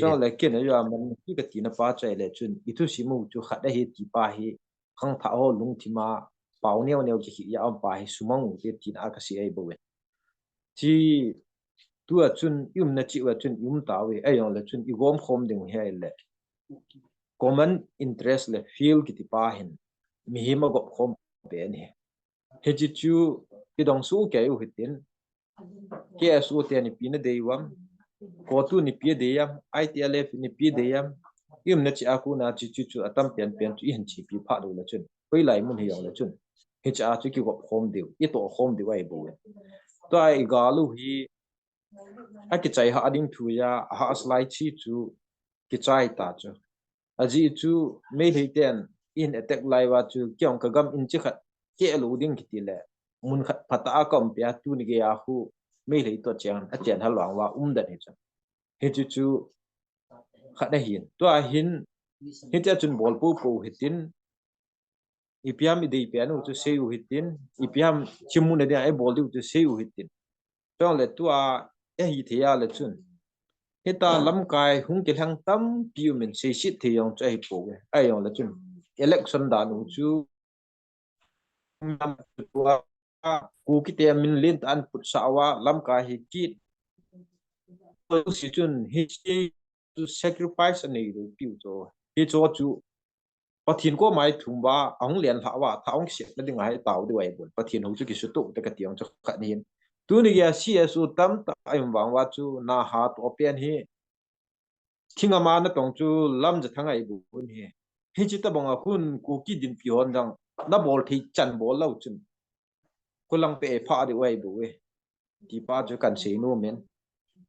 Chule ken a jong man ki kati na pa chu ahile chun, ithusim u chu khat ahi ti pa hi, khangthah ho lungthim a pao neo neo kikhih a um pa hi sumang u te tina kasei ahi bou e. Chi tua chun i umna cheh uva chun i um tauve, ahi jong le chun i gom khom ding u hi ahile common interest le field kiti pa hin mihem agop khom pen hi. Hiche chu kidong soh kei u hitin, K S O te ni pi na dei uvam, CoTU ni pi dei am, I T L F ni pi dei am, i umna cheh a kona chu chu chu atam pen pen chu ihin chepi phat u le chun, hoilai mun hi jong le chun, hiche a chu kigop khom diu, itoh khom diu ahi bou e. Tua igal u hi akichai hah ding thu ahi a, ahahsa lai chi chu kichai ta chu. Ajeh chu Meitei ten ihin attack lai uva chu kei jong ka gam in chi khat keh lou ding kiti le, mun khat phatah a ka um peh a, tuni gei a khu Meitei toh cheng achen hal vang uva um den hi chu. Hichu chu khat ahin. Tua hin, hitia chun bol pou pou hitin, ipi ham idei pen u chu sei u hitin, ipi ham themmo na dia ibol diu chu sei u hitin. Chule tua ahithei a le chun, hitia lamkai hung kilheng tampi um in seiset thei jong chu ahi pou e. Ahi jong le chun, election dan u chu Kuki te min lentah in aputsah uva, lamkai hi kit. Hiche chun, hiche chu sacrifice anei lou piu chu. Hiche chu Pathen koma ithum uva, ahung lenlhah uva, thah hung kisep na ding ahi tao diu ahi bou. Pathen hou chu kisutoh te kati jong chu khat ahin. Tuni gei a C S O tamtah aum vang uva chu, naha toh pen hi thing ama natong chu Lamjathang ahi bou hi. Hiche tabang a khun Kuki dinpi hon jong nabol thei chan bol lou chun, khulang peh phah diu ahi bou e. Ti pa chu kan sei nom in.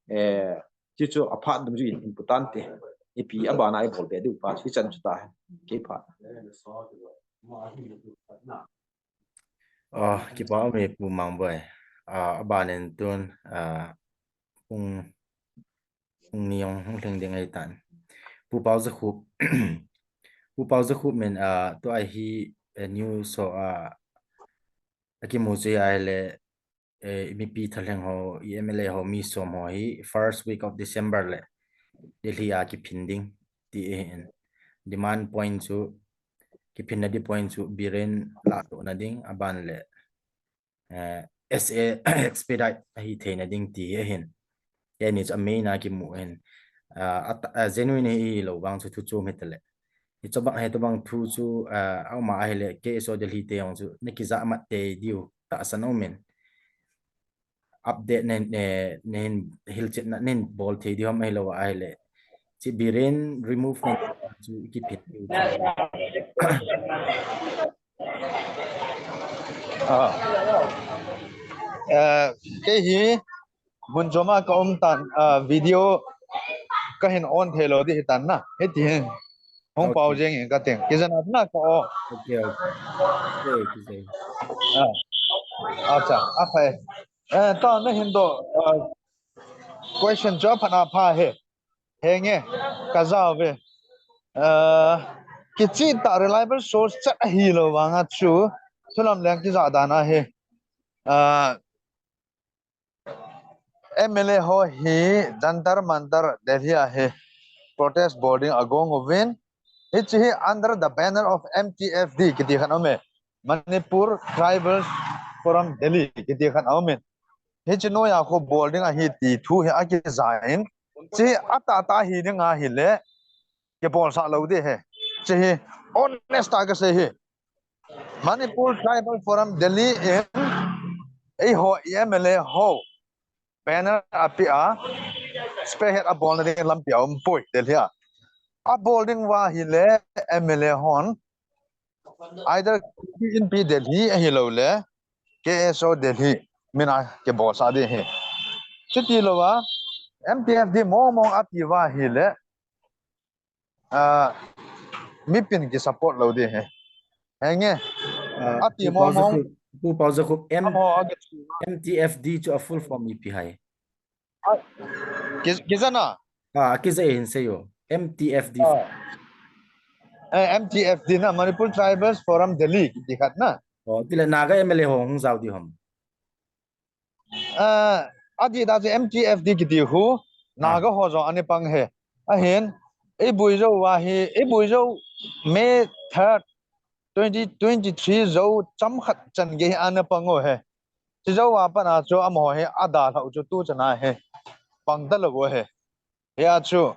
Eh, ti chu aphat dungjuiyin important te. Ipi abana ibol be diu pa chu hichan chu ta. Kei phat. Oh, kipa ume Pu Mangboi. Ah, abanin tun, ah, pung, pung ni jong hung lhing ding ahitan. Pu Paojakhup. Pu Paojakhup min, ah, tua hi eh, news ho a, akimu chu ahile, eh, i mipi thalheng ho, i M L A ho, mi som ho hi first week of December le Delhi a kiphin ding ti ahin. Demand point chu, kiphinna di point chu Biren lahdohna ding, aban le, eh, S A expedite ahi theina ding ti ahin. Keini chu a main a kimu ahin. Ah, a, a genuine hilou vang chu thu chu um hitale. Hichu bang, hichu bang thu chu, ah, auma ahile K S O Delhi te jong chu na kija mat tei diu tahsan aumin. Update nen, eh, nen hilchetna nen bol thei diu ham ahilou ahile. Chi Biren remove nen chu kiphin diu chu. Ah. Eh, kei hi mun chom a ka um tan, ah, video ka hin on thei lou di hitan na. Hiti hin. Hung pau jeng in ka ting. Kijana na ka o. Okay, okay. Okay, kijai. Ah. Acha, aphai. Eh, ta na hin do, ah, question chu aphat apha he. Henge, ka jao ve. Ah, kichih tah reliable source chat ahilou vanga chu, thulam leng kija dan ahi. Ah, M L A ho hi Jantar Mantar Delhi a hi protest bol ding agong uvin. Hichi hi under the banner of M T F D kiti khat aume. Manipur Tribal Forum Delhi kiti khat aumin. Hichi noiya khu bol ding ahi ti thu hi akija in. Chi atah tah hi ding ahile, kibol sah lou di he. Chi hi honest a ka sei hi. Manipur Tribal Forum Delhi in eiho M L A ho banner api a, spearhead abolna ding lampi a um poi Delhi a. Abol ding uva ahile M L A hon either Kuki Inpi Delhi ahilou le K S O Delhi min a kibol sah di hi. Chuti lou a M T F D mong mong ati uva ahile, ah, mipin ki support lou di hi. Henge. Ah, ati mong mong. Pu Paojakhup, M-, M T F D chu a full form ipi ham? Ah, ki-, kijana? Ah, kijai hin seiyo. M T F D. Ah. Eh, M T F D na, Manipur Tribals Forum Delhi kiti khat na. Oh, tile Naga M L A ho hung jao di ham? Ah, adih da chu M T F D kiti khu, Naga ho jong ana pang he. Ahin, eibui jou uva hi, eibui jou May third, twenty twenty-three jou chomkhat chan gei ana pang u he. Chi jou a pat a chu amaho hi adalhah u chu tu chan a hi pang talou u he. Hia chu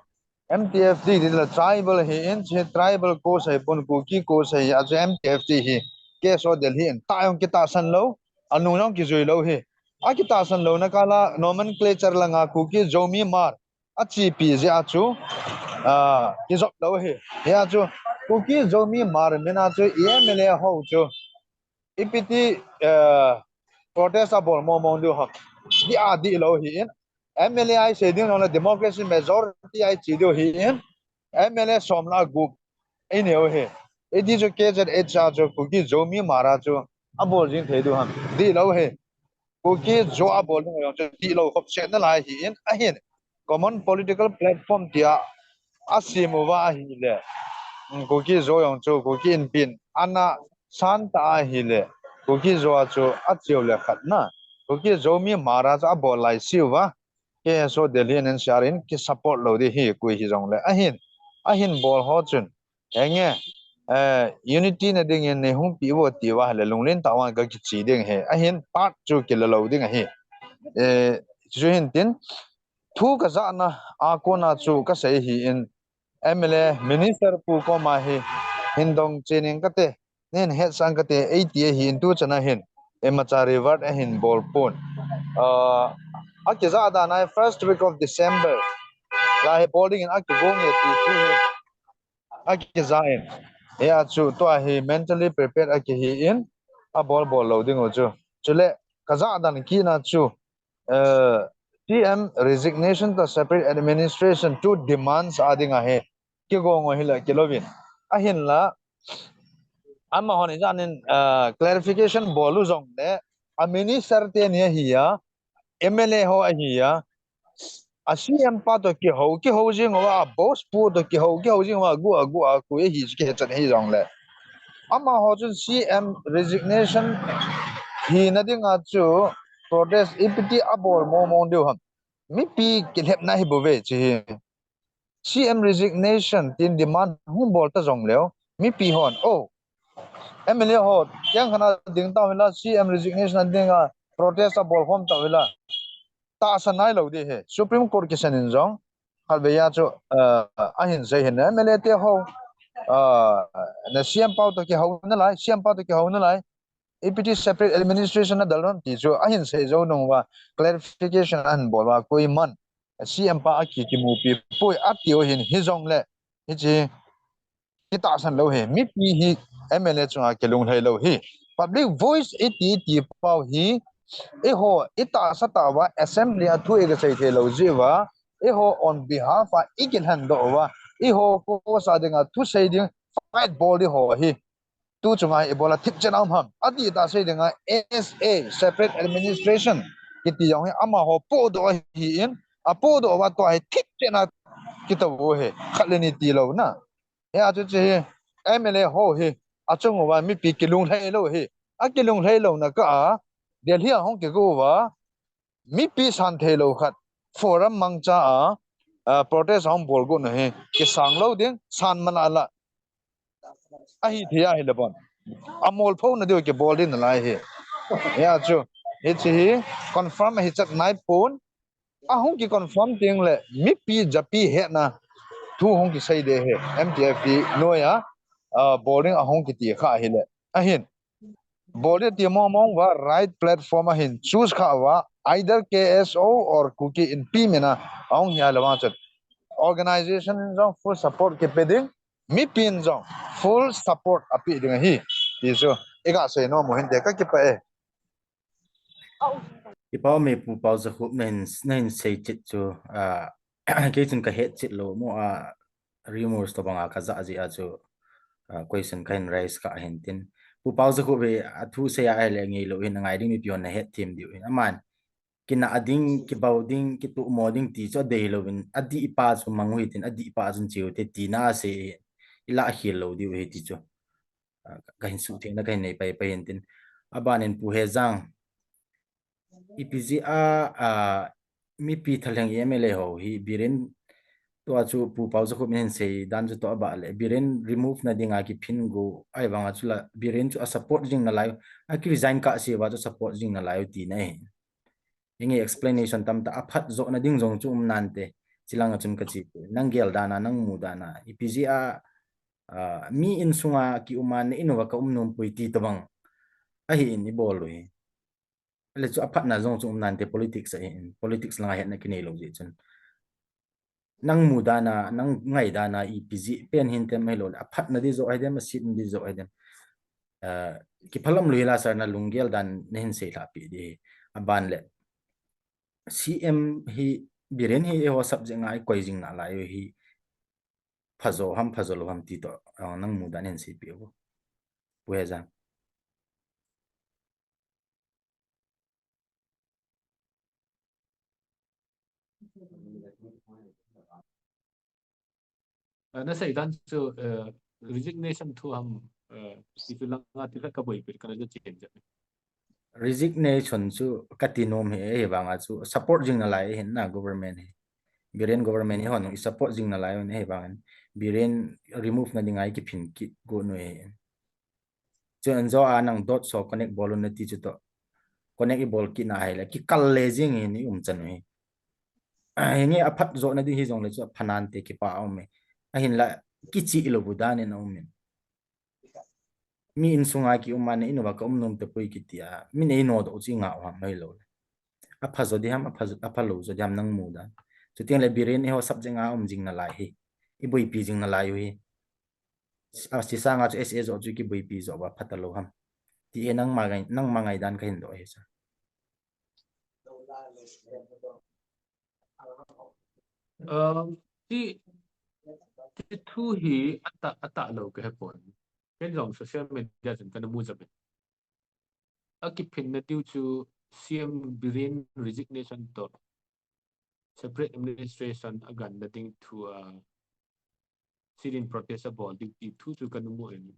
M T F D ti le tribal hi in, chi tribal cause hi pon, Kuki cause hi a chu M T F D hi K S O Delhi in tah jong kitahsan lou, anung jong kijui lou hi. Akitahsan louna kah a nomenclature langa Kuki, Zomi, Hmar achepi jeh a chu, ah, kijop lou hi. Hia chu Kuki, Zomi, Hmar min a chu M L A ho chu ipi ti, eh, protest abol mong mong diu ham. Di a dihlou hi in. M L A a isei ding jong le democracy majority a iche diu hi in. M L A som le gup inei u hi. Hiti chu K Z H a chu Kuki, Zomi, Hmar a chu abol jing thei diu ham. Dihlou hi. Kuki Zo abol ding jong chu dihlou khop chet nalai hi in. Ahin common political platform tia asem uva ahile, mm, Kuki Zo jong chu Kuki Inpi in ana san ta ahile, Kuki Zo a chu acheu le khat na, Kuki, Zomi, Hmar a chu abol lai seuva, K S O Delhi and N C R in ki support lou di hi, koi hi jong le. Ahin, ahin bol ho chun, henge, eh, unity na ding in nei hung pi uvo ti uva ahile, lunglen tah uva ka kiche ding hi. Ahin part chu kila lou ding ahi. Eh, chu hin tin, thu ka jahna a kona chu ka sei hi in, M L A minister pu koma hi hin dong chen ing kate, nei hin hetsah ing kate, eiti ahi in tu chan a hin, imacha revert ahin bol pon. Ah, akija dan a first week of December lai hi bol ding in akigong e ti thu hi akija in. Hia chu tua hi mentally prepared akihi in, abol bol lou ding u chu. Chule, ka jah dan kit na chu, eh, C M resignation to separate administration, two demands a ding ahi. Kigong u hile kilouvin. Ahinla, amahon ijat in, eh, clarification bol u jong le, a minister teni ahi a, M L A ho ahi a, a C M pa to kihou, kihou jing uva, a boss pu to kihou, kihou jing uva, agu, agu, a koi ahi chu kihe chan ahi jong le. Amaho chun C M resignation hina dinga chu protest ipiti abol mong mong diu ham. Mipi kilhepna hi bou ve chu hi. C M resignation tin demand hung bol ta jong leu. Mipi hon, oh, M L A ho, keng khana ding tau hila C M resignation a dinga protest abol khom tau hila. Tahsan nai lou di hi. Supreme Court kisan in jong. Khatvei a chu, uh, ahin sei hin M L A te ho. Uh, na C M pau to kihou nalai, C M pau to kihou nalai. Ipiti separate administration na dal ron ti chu ahin sei jou nung uva clarification ahin bol uva koiman C M pa aki kimupi poi ati u hin hijongle hichi kitahsan lou hi. Mipi hi M L A chunga kilunglhai lou hi. Public voice iti iti pau hi eiho itahsa tah uva assembly a thu ikisei thei lou jeh uva eiho on behalf a ikilhen doh uva eiho cause a dinga thusei ding fight bol di ho hi. Tu chunga hi ibola thipchen a um ham. Adih tah sei dinga S A, separate administration, kiti jong hi amaho podoh ahin, apodoh uva tua hi thipchen a kitou u hi. Khat le ni ti lou na. Hia chu chu hi M L A ho hi achung uva mipi kilunglhai lou hi. Akilunglhai louna kah a Delhi a hung kigo uva mipi san thei lou khat forum mangcha a, a protest a hung bol got u hi kisang lou ding, san man a la. Ahi thei ahile bon. Amol pho na diu kibol ding nalai hi. Hia chu. Hichi hi confirm ahi chat nai pon. Ahung ki confirm teng le mipi japi hetna thu hung kisei de hi. M T F hi noi a, a, bol ding ahung kiti kha ahile. Ahin. Bol ding ti mong mong uva right platform ahin choose kha uva either K S O or Kuki Inpi min a ahung hi ahile vang chun. Organization in jong full support kipe ding. Mipin jong full support ape ding ahi. Ti chu iga sei nom u hinte, kakipah e. Kipah e Pu Paojakhup nahin, nahin sei chet chu, ah, kei chun kahet chet lou mo a, rumors tobang a kaja jeh a chu, ah, question kahin raise kha ahin tin. Pu Paojakhup hi athu sei a ahile ngei lou hin angai ding mipi hon nahet them diu hin. Aman, kinah ding, kibau ding, kituhmo ding ti chu adei lou hin, adih pa chu mang u hitin, adih pa chun cheu te tina asei hin, ilah khel lou diu hi ti chu. Ah, kahin suhthengna kahin nei pai pai hin tin. Aban in Pu Hejang, ipi jeh a, ah, mipi thalheng M L A ho hi Biren tua chu Pu Paojakhup in hin sei dan chu toh abah le Biren remove na dinga kiphin go ahivanga chu la Biren chu asupport jing nalai u, akiresign kah se uva chu support jing nalai u tina ahi. Hinge explanation tamtah aphat johna ding jong chu um nante. Chilanga chun kache, nang gel dan a, nang mu dan a, ipi jeh a, ah, mi insunga kium a na in uva kaum nom poi ti tobang ahin ibol u hi. Le chu aphatna jong chu um nante, politics ahin, politics langa hetna kinei lou jeh chun. Nang mu dan a, nang ngai dan a, ipi jeh pen hintem ahilou le, aphatna di joh hidem, asetna di joh hidem. Ah, kiphalam lou hila sir na lunggel dan nahin seilhah peh di hi. Aban le, C M hi, Biren hi eiho subject nga ikoi jing nalai u hi. Phajo ham, phajo lou ham ti toh, ah, nang mu dan nahin seipeh u. Pu Hejang. Ah, nasei dan chu, eh, resignation thu ham, eh, ipi langa ti khat kaboipi kana ja chen ja. Resignation chu kati nom hi, ahivanga chu support jing nalai ahin na government hi. Biren government hi hon i support jing nalai u ahi vangin. Biren remove na dinga ikiphin kit go u ahi. Chu anjo a nang dot so connect bol un nati chu toh. Connect ibol kit na ahile, kikal le jing in i um chan u ahi. Ah, hinge aphat johna di hijongle chu apha nante, kipah a um e. Ahinla kichih lou bu dan in a um in. Mi insunga kium a na in uva kaum nom tapoi kiti a, min einodoh u chu i ngah u ham ahilou le. Apha jo di ham, apha, apha lou jo di ham nang mu dan. Chuteng le Biren eiho subject nga um jing nalai hi. I boipi jing nalai u hi. A, chusanga chu S A joh chu kiboipi joh uva phatalou ham. Ti e nangma ngai, nangma ngaidan kahin doh e sir. Um, ti, ti thu hi atah, atah lou kahe pon. Ken jong social media chun kana mu jep in. Akiphinna diu chu C M Biren resignation toh separate administration aganna ding thu a sit-in protest abol ding ti thu chu kana mu in.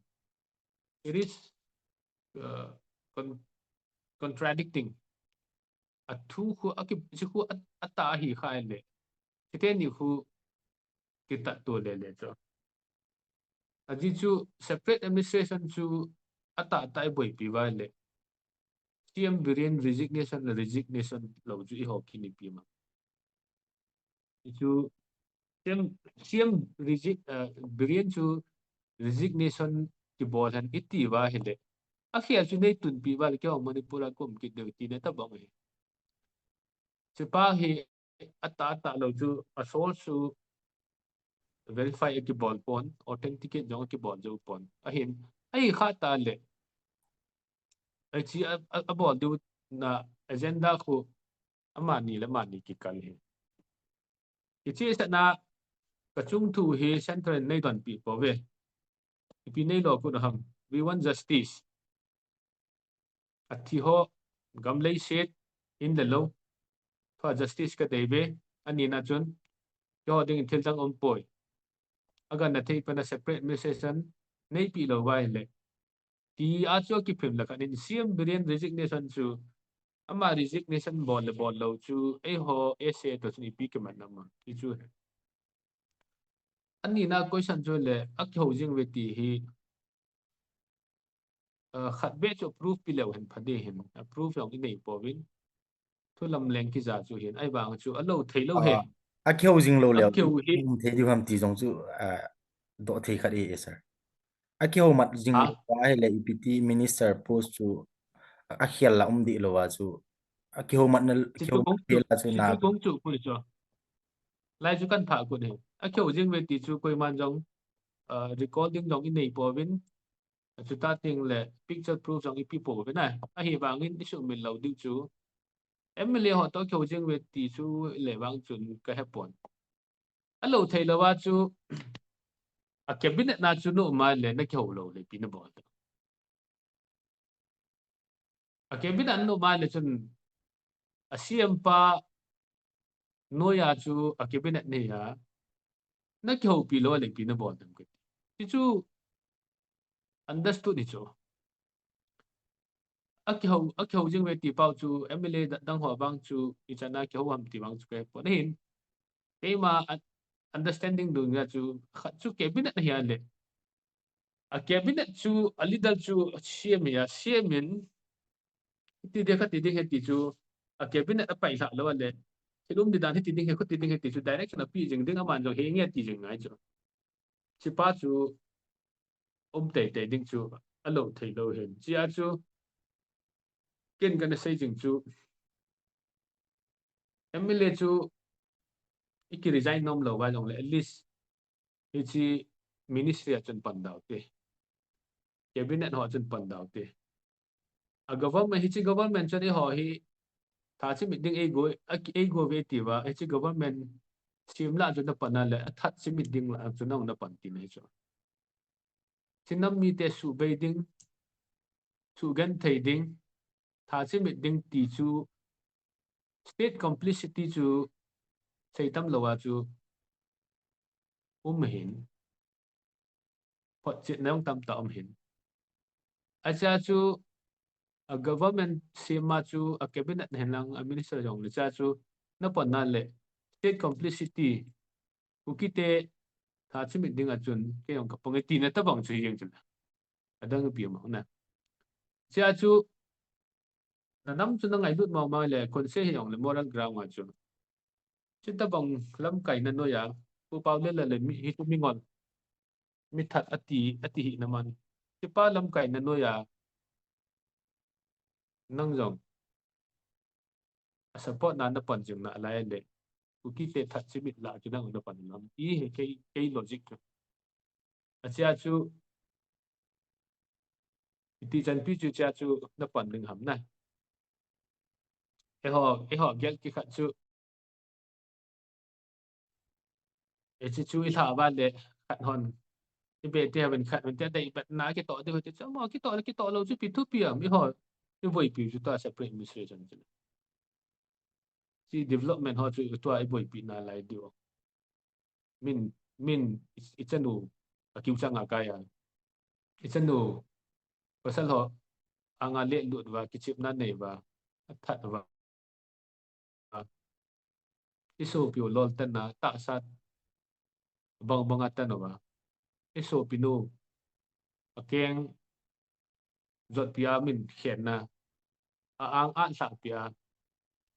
it is uh, con contradicting. A thu khu a ki chi khu a ta hi kha le. Chite ni khu ki ta to le le cho. A ji chu separate administration chu a ta ta i boi pi va le. C M Biren resignation le resignation lo chu i ho ki ni pi ma. Chu C M, C M resign, uh, Biren chu resignation kibol han iti va hile. A khel chu nei tun pi va le keu Manipur a kum kit deu ti ne ta bang hi. Chupa hi a ta a ta lo chu a sol chu verify a kibol pon, authenticate jong a kibol jo pon. A hin, a hi kha ta le. A chi a, a, a bol deu na agenda khu amani le mani kikal hi. Kichi sa na ka chung thu hi central nei don pi po ve. Ipi nei lo ku na ham. We want justice. A thi ho gam lei set in le lo. Tho justice ka dei ve. Ani na chun. Yo ding thil dang om poi. Aga na thei pa na separate administration nei pi lo vai le. Ti a chu a kiphim la khan in C M Biren resignation chu ama resignation bol le bol lo chu ei ho essay to chu ipi kiman na ma ti chu he. Ani na question chu le a kihou jing ve ti hi uh, khat be chu proof pi leu hen phade hin a proof jong i nei po vin. Thu lam leng kija chu hin ai bang chu a lo thei lo he. A kihou jing lo leu. A kihou hi. Thei di ham ti jong chu uh, do thei khat e sir. A kihou mat jing lo pa hi le ipi ti minister post chu a khel la um di lo a chu a kihou mat na kihou mat la chu na kong chu pui chu. Lai chu kan pha ku ne. A kihou jing ve ti chu koi man jong uh, recording jong i nei po vin. Chuta ting le picture proof jong ipi po ve na. A hi vangin i sumil lo diu chu. M L A ho to kihou jing ve ti chu le vang chun ka he pon. A lo thei lo va chu a cabinet na chu no ma le na kihou lo le pi na bol. A cabinet no ma le chun a C M pa noya chu a cabinet ne ya na kihou pi lo le pi na bol dem ke. Ti chu understood ni chu. A kihou, a kihou jing ve ti pau chu M L A dang ho bang chu i chana kihou ham ti bang chu ke po na hin. Keima understanding dun ya chu khat chu cabinet na hi a le. A cabinet chu a leader chu C M ya, C M in ti de khat ti ding he ti chu a cabinet a pai hla lo a le. Thil um di dan he ti ding he khat ti ding he ti chu direction a pi jing ding a man jong he nge ti jing ngai chu. Chi pa chu um tei tei ding chu a lo thei lo hen. Chi a chu ken kana sei jing chu M L A chu i ki resign nom lo va jong le at least hi chi ministry a chun pan dau te. Cabinet ho chun pan dau te. A government hi chi government chun i ho hi tha chi mit ding ei go, a ki ei go ve ti va, hi chi government sim la chun na pan a le a that chi mit ding la chun na pan ti nei chu. Chinam mite subei ding, sugenthei ding, tha chimit ding ti chu state complicity chu seitam lou a chu um hin, photchetna jong tamtah um hin. Achea chu a government sem a chu a cabinet henlang a minister jong le chea chu na pon na le state complicity Kuki te tha chimit ding a chun kei jong ka pang e tina tabang chu hi jeng chun. Adang pi ma na. Chea chu na nam chu na ngailut mau mau le kon se hi jong le moral ground a chu. Chutabang lamkai na noi a Pu Paulel le mi hi chu mi ngol mi that ati ati hi na man. Chupa lamkai na noi a nang jong a support na na pan jing na lai le. Kuki te that chimit la chu nang na pan lam. I he kei kei logic chu. Achea chu iti chan pi chu chea chu na pan ding ham na. Eiho eiho gel ki khat chu Hiche chu i lha va le khat hon. I be te haven khat hon te dei bet na kitoh ding hon te chu mo kitoh le kitoh lou chu pi thu pi am i ho. I voi pi chu ta separate administration chu. Chi development ho chu tua i voi pi na lai diu. Min min i chanu a kiu chang a kai a. I chanu Pasal ho anga le lut va, kichepna nei va, athat va. Isopiu loltanna tahsa bang bang atan va. Isopinu akeng jotpia min khenna, a ang a lhahpia,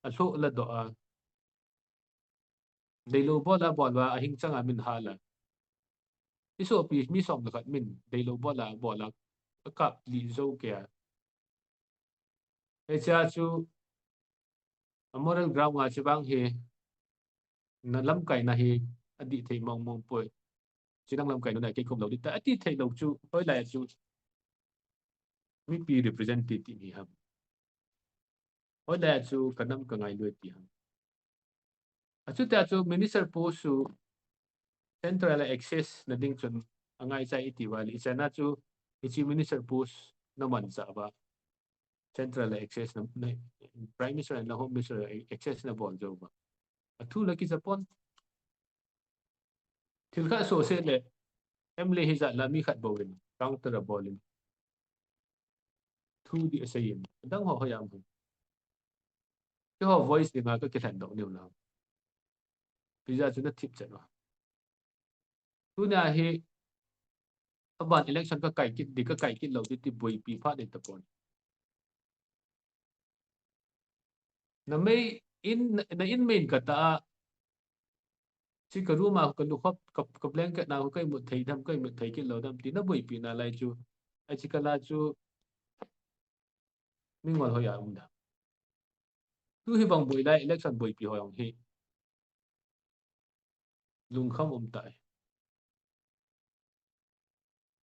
alhoh ladoh a, deilou bol a bol va, ahing chang a min hal a. Isopi mi som le khat min deilou bol a bol a, akap li jou kei a. Hichea chu a moral ground a chu bang hi, na lamkaina hi adih thei mong mong poi. Chu nang lamkaina na kei khum lou ding ta, ati thei lou chu, hoilai chu mipi representative hi ham. Hoilai chu ka nam ka ngailu ti ham. Achutia chu minister post chu central a access na ding chun angaichai iti uva le, ichana chu hiche minister post na manchah uva, central a access na, na, Prime Minister and Home Minister a access na bol jou uva, athu la kija pon. Thil khat sohse le M L A hijat la mi khat bou in counter abol in thu dih asei in, adang ho hoiya um ham? Keiho voice dinga ka kilhen doh niu na. Pija chu na thip chet uva. Tunia hi aban election ka kai kit ding, ka kai kit lou ding ti boipi phat ding tapon. Na mei in, na in mei in ka ta a, chi ka room a ka lu khop, ka, ka blanket na ka imut thei dem, ka imut thei kit lou dem ti na boipi na lai chu. Ai chi ka la chu mi ngol hoiya um dem? Tu hi bang boi lai election boipi ho jong hi lungkham um tai.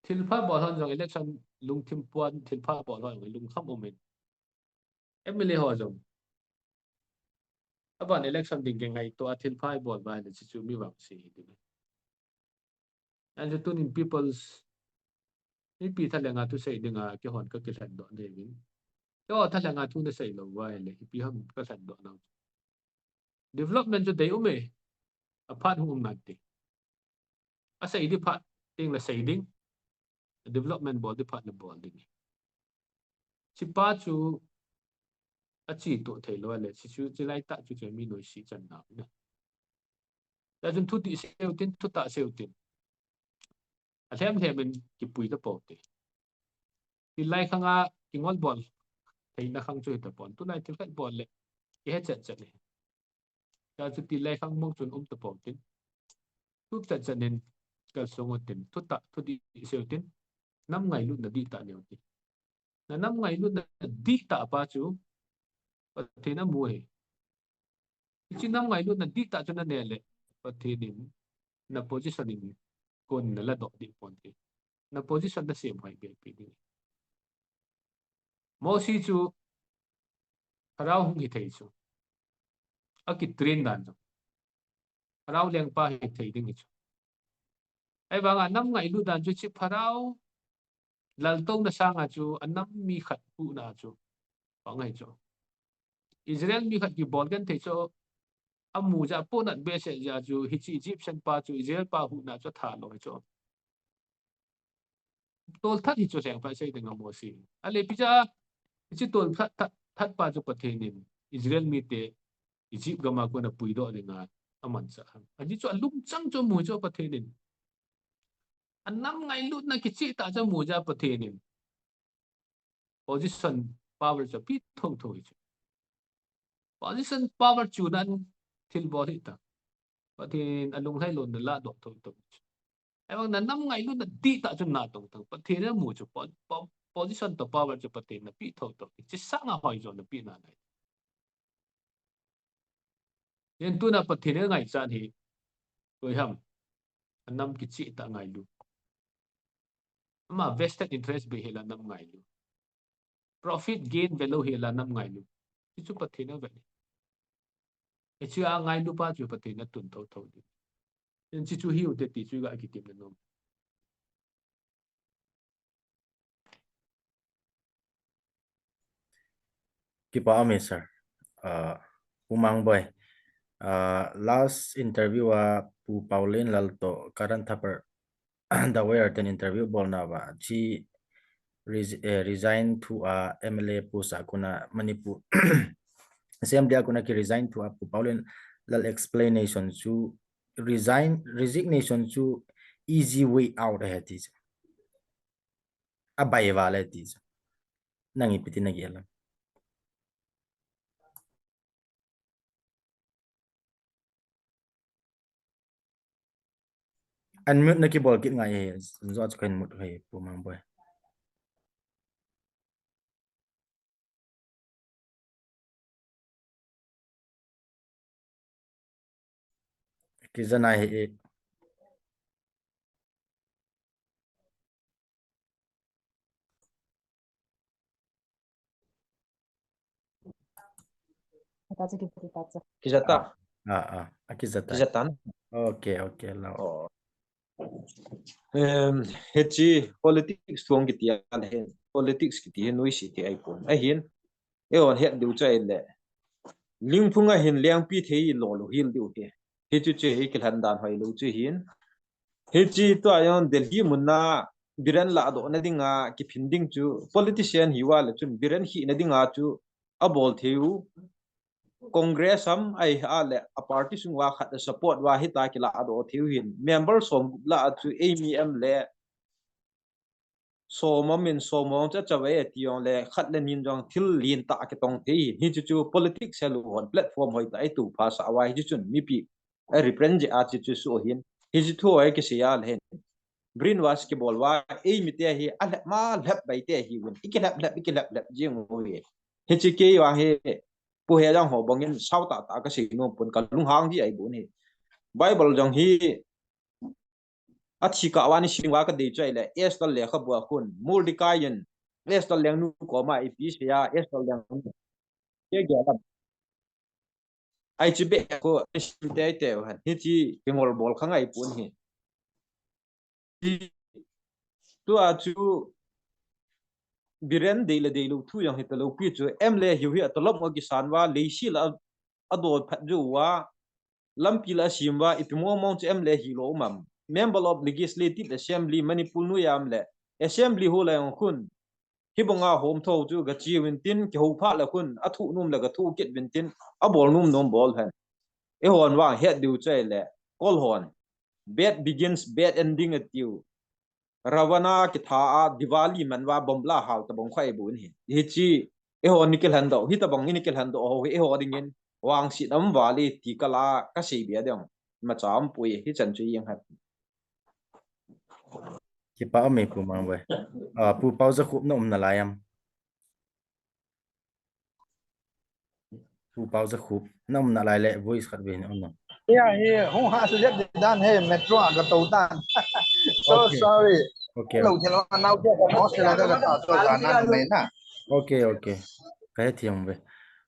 Thilpha bol hon jong election lungthim puan, thilpha bol hon jong lungkham um in. M L A ho jong aban election ding kingaito a thilpha bol uva le chu chu mi vangse hi ding. An chu tunin people's, mipi thalhenga thu sei dinga keihon ka kilhen doh ding in. Keiho thalhenga thu na sei lou uva le ipi ham ka lhen doh nau. Development chu dei um e, aphat hung um nante. Asei ding phat teng le sei ding, development bol ding phat le bol ding. Chipa chu achi toh thei lou le, chi chu chi lai tah chu chu mi noise chan nau ne. Hijeh chun thu dih seiu tin, thu tah seiu tin, alhem lhem in kipui tapou te. Tilai khang a kingol bol theina khang chu hi tapon. Tulai thil khat bol le kihe chet chet le. Hijeh chun tilai khang mong chun um tapou tin, tup chet chet in kalsong u tin, thu tah, thu dih seiu tin, nam ngailutna dihtah neiu tin. Na nam ngailutna dihtah pa chu Pathen in amu e. Hiche nam ngailutna dihtah chu na neh le Pathen in na position in kon na ladoh ding pon te. Na position na sem hoi be pi ding. Mosi chu Pharaoh hung hithei chu, akitrain dan chu, Pharaoh lengpa hithei ding hi chu. Ahivanga nam ngailut dan chu hiche Pharaoh laltouna sanga chu anam mi khat huhna chu pang ahi chu. Israel mi khat kibol genthei chu amu jeh a, apohnat behseh jeh a chu hiche Egyptian pa chu Israel pa huhna chu athat lou ahi chu. Tolthat hi chu lhengpa sei ding a Mosi. Ahile ipi jeh a hiche tolthat, that, that pa chu Pathen in Israel mite Egypt gam a kon apuidoh dinga amanchah ham? Ajeh chu alungchang chu amu chu Pathen in. Anam ngailutna kicheh tah chu amu jeh a Pathen in position power chu ape thotho hi chu. Position power chuna in thilbol hita. Pathen in alunglhai louna ladoh thotho hi chu. Ahivang na nam ngailutna dihtah chu na tong tang. Pathen in amu chu po-, po-, position toh power chu Pathen in ape thotho hi. Hiche sanga hoi jo na pe nalai. Yen tuna Pathen in angaichat hi koi ham? Anam kicheh tah ngailu. Ama vested interest beh hel a nam ngailu. Profit gain velou hel a nam ngailu. Hichu Pathen in avet. Hiche a ngailu pa chu Pathen in atun thotho ding. Yen hichu hiu te ti chu iga kitim na nom. Kipa um e sir. Ah, Pu Mangboi. Ah, last interview a Pu Paulin Lal toh Karan Thapar Dawar ten interview bolna uva, hiche res- eh, resign thu a M L A post a kona Manipur Assembly a kona ki resign thu a Pu Paolienlal explanation chu resign resignation chu easy way out ahi ti chu. Abai val ahi ti chu. Nang ipi ti nagel a? Unmute nakibol kit ngai e, jo chu ka unmute e, Pu Mangboi. Kija nai e. Kija ta. Ah, ah, ah, kija ta. Kija ta na. Okay, okay, lao. Oh. Em, hiche politics thu kiti a le, politics kiti hi noise ti ahipon. Ahin, eihon het diu chu ahile, lingphung a hin lengpi thei lo lou hel diu hi. Hichu chu hi kilhen dan hoilou chu hin. Hiche tua jong Delhi mun a Biren lahdoh na dinga kiphin ding chu politician hiuva le chun Biren hina dinga chu abol thei u. Congress ham ahi a le a party sung uva khat a support uva hita kilahdoh thei u hin. Member som gup lah a chu eimi em le som amin som hong cha cha ve ti jong le khat le ni in jong thil lentah kitong thei hin. Hichu chu politics helou hon platform hoitah a itoh phasah uva hichu chun mipi a represent jeh a chu chu soh hin. Hichu thu a kisei a le hin. Brainwash kibol uva, eimi te hi, alhep ma lhep bai te hi un. Ikilhep lhep, ikilhep lhep jing u hi. Hiche kei vang hi, Pu Hejang ho bangin sao tah tah kasei nom pon, kalunghang ji ahi bon hi. Bible jong hi, athi kah uva ni sim uva kadei chu ahile, Esther lekhabu a khun, Mordecai in, Esther lengnu koma ipi sei a, Esther lengnu. Kei gel a. Ai chu be ko sim tei tei u hen. Hiche kingol bol kha ngai pon hi. Tua chu Biren dei le deilou thu jong hita lou pi chu M L A hiu hi a tolop ngo kisan uva leiset la adol phat jou uva lampi la asim uva ipi mong mong chu M L A hilou um am. Member of Legislative Assembly Manipur noiya um le Assembly ho la jong khun Hibanga hom tho chu gache uvin tin, kihou phat le khun, athu nom le gathu kit uvin tin, abol nom nom bol hen. Eihon vang het diu chu ahile, kol hon. Bad begins, bad ending atiu. Ravana kitha a Diwali man uva bomb la hal tabang kho ahi bon hi. Hiche, eihon ni kilhen doh, hitabang ni kilhen doh ho hi, eiho dingin, vangset aum val e ti kala, kasei bia ding. Imacha umpoi, hichan chu jeng hen. Kipa um e Pu Mangboi. Ah, Pu Paojakhup na um nalai am? Pu Paojakhup na um nalai le voice khat ve na um. Ya, hi hung ha su jep dan he metro a gato dan. So sorry. Okay. Lo thelo nau ke ko Australia ga ta to ga na mai na. Okay, okay. Ka hethem ve.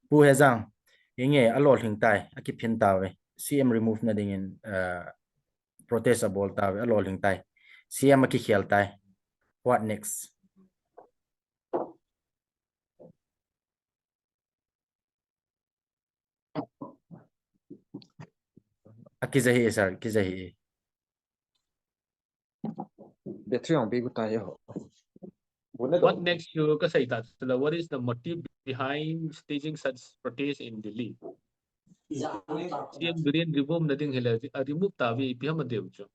Pu Hejang, inge alolhing tai, akiphin tauve. C M remove na dingin, ah, protest abol tauve, alolhing tai. C M akikhel tai. What next? Akija hi, sir, kija hi. Battery on big tai ho. What next chu kasei ta chu la, what is the motive behind staging such protest in Delhi? C M Biren remove na ding hile, a remove tauve ipi ham adei u chu.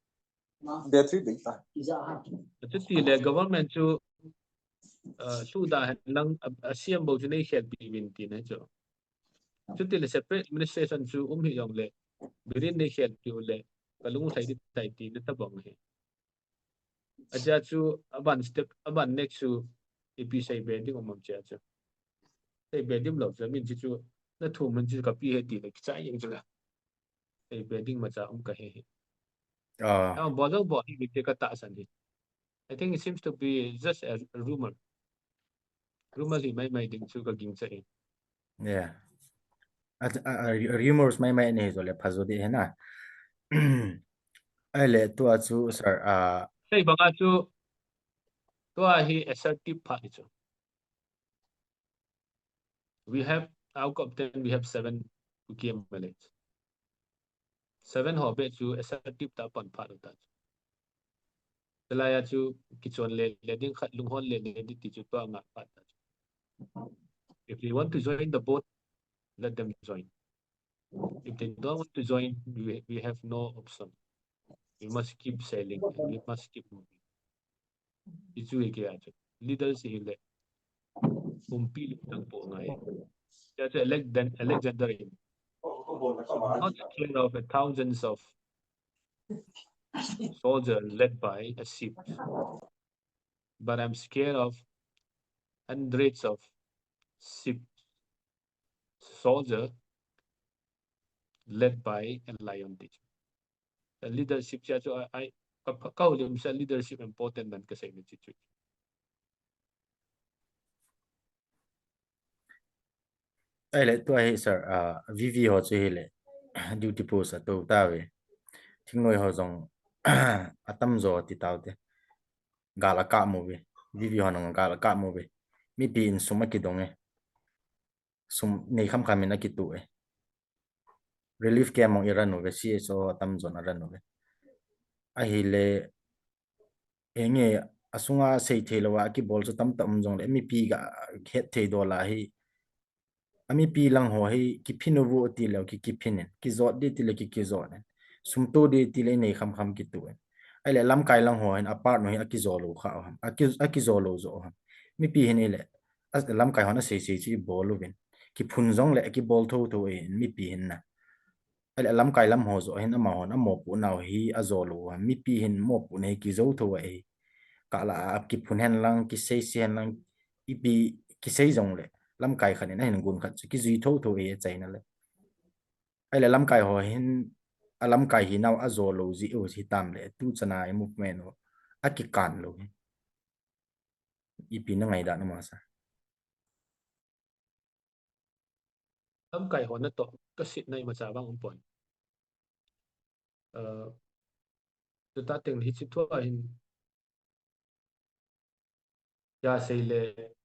Battery ding ta. Chuti le government chu, ah, suda hen lang, ah, ah, C M bou chu nei khelpi uvin tina chu. Chuti le separate administration chu um hih jongle, Biren nei khelpi u le, kalung lhai ding tai tina tabang hi. Achea chu aban step, aban next chu ipi seibe ding um am chea chu. Seibe dim lou chu min chu chu na thum min chu kapi he ti le kichai jeng chu la. Seibe ding macha um kahe hi. Ah. Ah, bol jong bol hi ti katahsan hi. I think it seems to be just a rumor. Rumor hi mai mai ding chu kagingcha e. Yeah. A, a, a, rumors mai mai nei jo le phajo ding hena. Ahile tua chu sir, ah, sei banga chu tua hi assertive phat chu. We have, out of ten, we have seven Kuki M L As. Seven ho beh chu assertive tah a pan phat u ta chu. Chulai a chu kichon le le ding khat, lunghon le le ding ti chu tua ngah phat ta chu. If they want to join the boat, let them join. If they don't want to join, we, we have no option. We must keep sailing and we must keep moving. Hichu hi kei a chu. Leaders hi le umpi lutang po ngai. That's Alexan-, Alexander in. I'm not scared of a thousands of soldiers led by a ship, but I'm scared of hundreds of ship soldier led by a lion. Ti chu. A leadership chu chu ai, ai, ka, ka, ka houlim sa leadership important dan ka sei ni chu chu. Ahile tua hi sir, ah, V V ho chu hile duty post a to ta ve. Thingnoi ho jong atam jo ti tau te. Gal a ka mu ve. V V ho nang gal a ka mu ve. Mipi in sum a kidong e. Sum nei kham kham in a kitu e. Relief camp mong i ran u ve, C S O atam jon a ran u ve. Ahile, enge, asunga sei thei lou a kibol chu tam tam um jong le, mipi ga het thei dol a hi, a mipi lang ho hi, kiphin u vu ti leu ki, kiphin in, kijot di ti le ki, kijot in. Sum to di ti le nei kham kham kitu in. Ahile, lamkai lang ho hin, a part no hi, a kijo lou kha u ham, a ki, a kijo lou jo u ham. Mipi hin ile, a, lamkai hon a sei sei chu i bol uvin. Kiphun jong le kibol tho tho e in mipi hin na. Ahile lamkai lam ho jo hin amahon a mopoh nau hi a jo lou u ham. Mipi hin mopoh na hi kijo tho e. Kah la a kiphun hen lang, kisei sei hen lang, ipi kisei jong le. Lamkai khat in a hin gun khat chu kijui tho tho e a chaina le. Ahile lamkai ho hin, a lamkai hi nau a jo lou ji u hi tam le, tu chana i movement u. A kikan lou hi. Ipi na ngaidan na masa. Lamkai ho natoh ka sitna imacha vang um pon. Uh, tuta teng hichi thua hin, ya sei le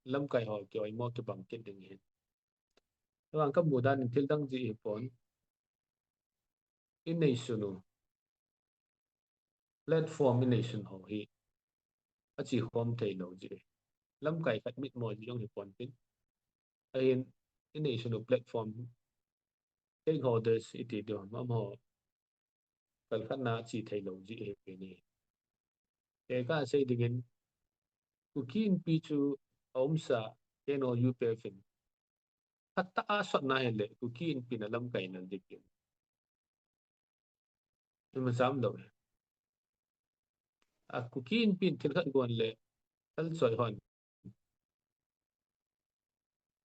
lamkai ho ki oimo kibang kit ding hin. Vang ka mudan in thil dang ji hi pon. I neisun u. Platform i neisun ho hi. A chi khom thei lou ji. Lamkai khat mit mo ji jong hi pon tin. Ahin i neisun u platform. Stakeholders i ti diu ham ho. Kal khat na chi thei lou ji hi ni. Te ka sei ding in. Kuki Inpi chu a umsa K N O U P F in. Hatta a sot na hen le, Kuki Inpi na lamkai na dik in. Ima jam lou. A Kuki Inpi in thil khat gon le, thal choi hon.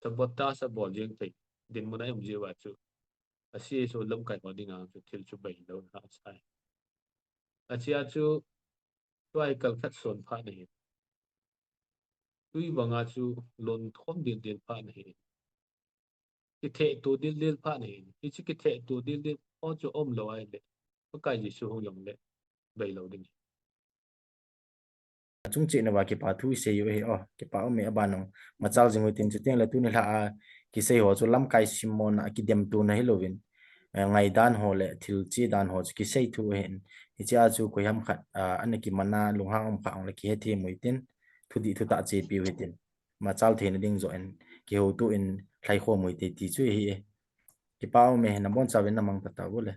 Sabotage a bol jeng thei. Dinmun a um ji va chu. A C S O lamkai ho ding a chu thil chu bai lou ha sai. A chia chu, tua hi kal khat son pha na hin. Tui banga chu lon thom dil dil pha na hin. Kithe tu dil dil pha na hin. Hichi kithe tu dil dil pha chu um lou ai le. Pakai Jesu hung jong le. Bai lou ding. Chung cheh na va kipa thu i sei u hi o. Kipa um e a ban nung. Machal jing u tin chu tin le tuni lha a kisei ho chu lamkai simmo na kidem tu na hi louvin. Eh, ngaidan ho le thil chi dan ho chu kisei thu hin. Hichi a chu koi ham khat, ah, ana kimana lunghang um kha ong le kihe thei mu tin. Thu di thu ta che piu hi tin. Machal theina ding jo in kihoutu in lhai kho mu te ti chu hi e. Kipa um e na bon chauvin na mang ta ta u le.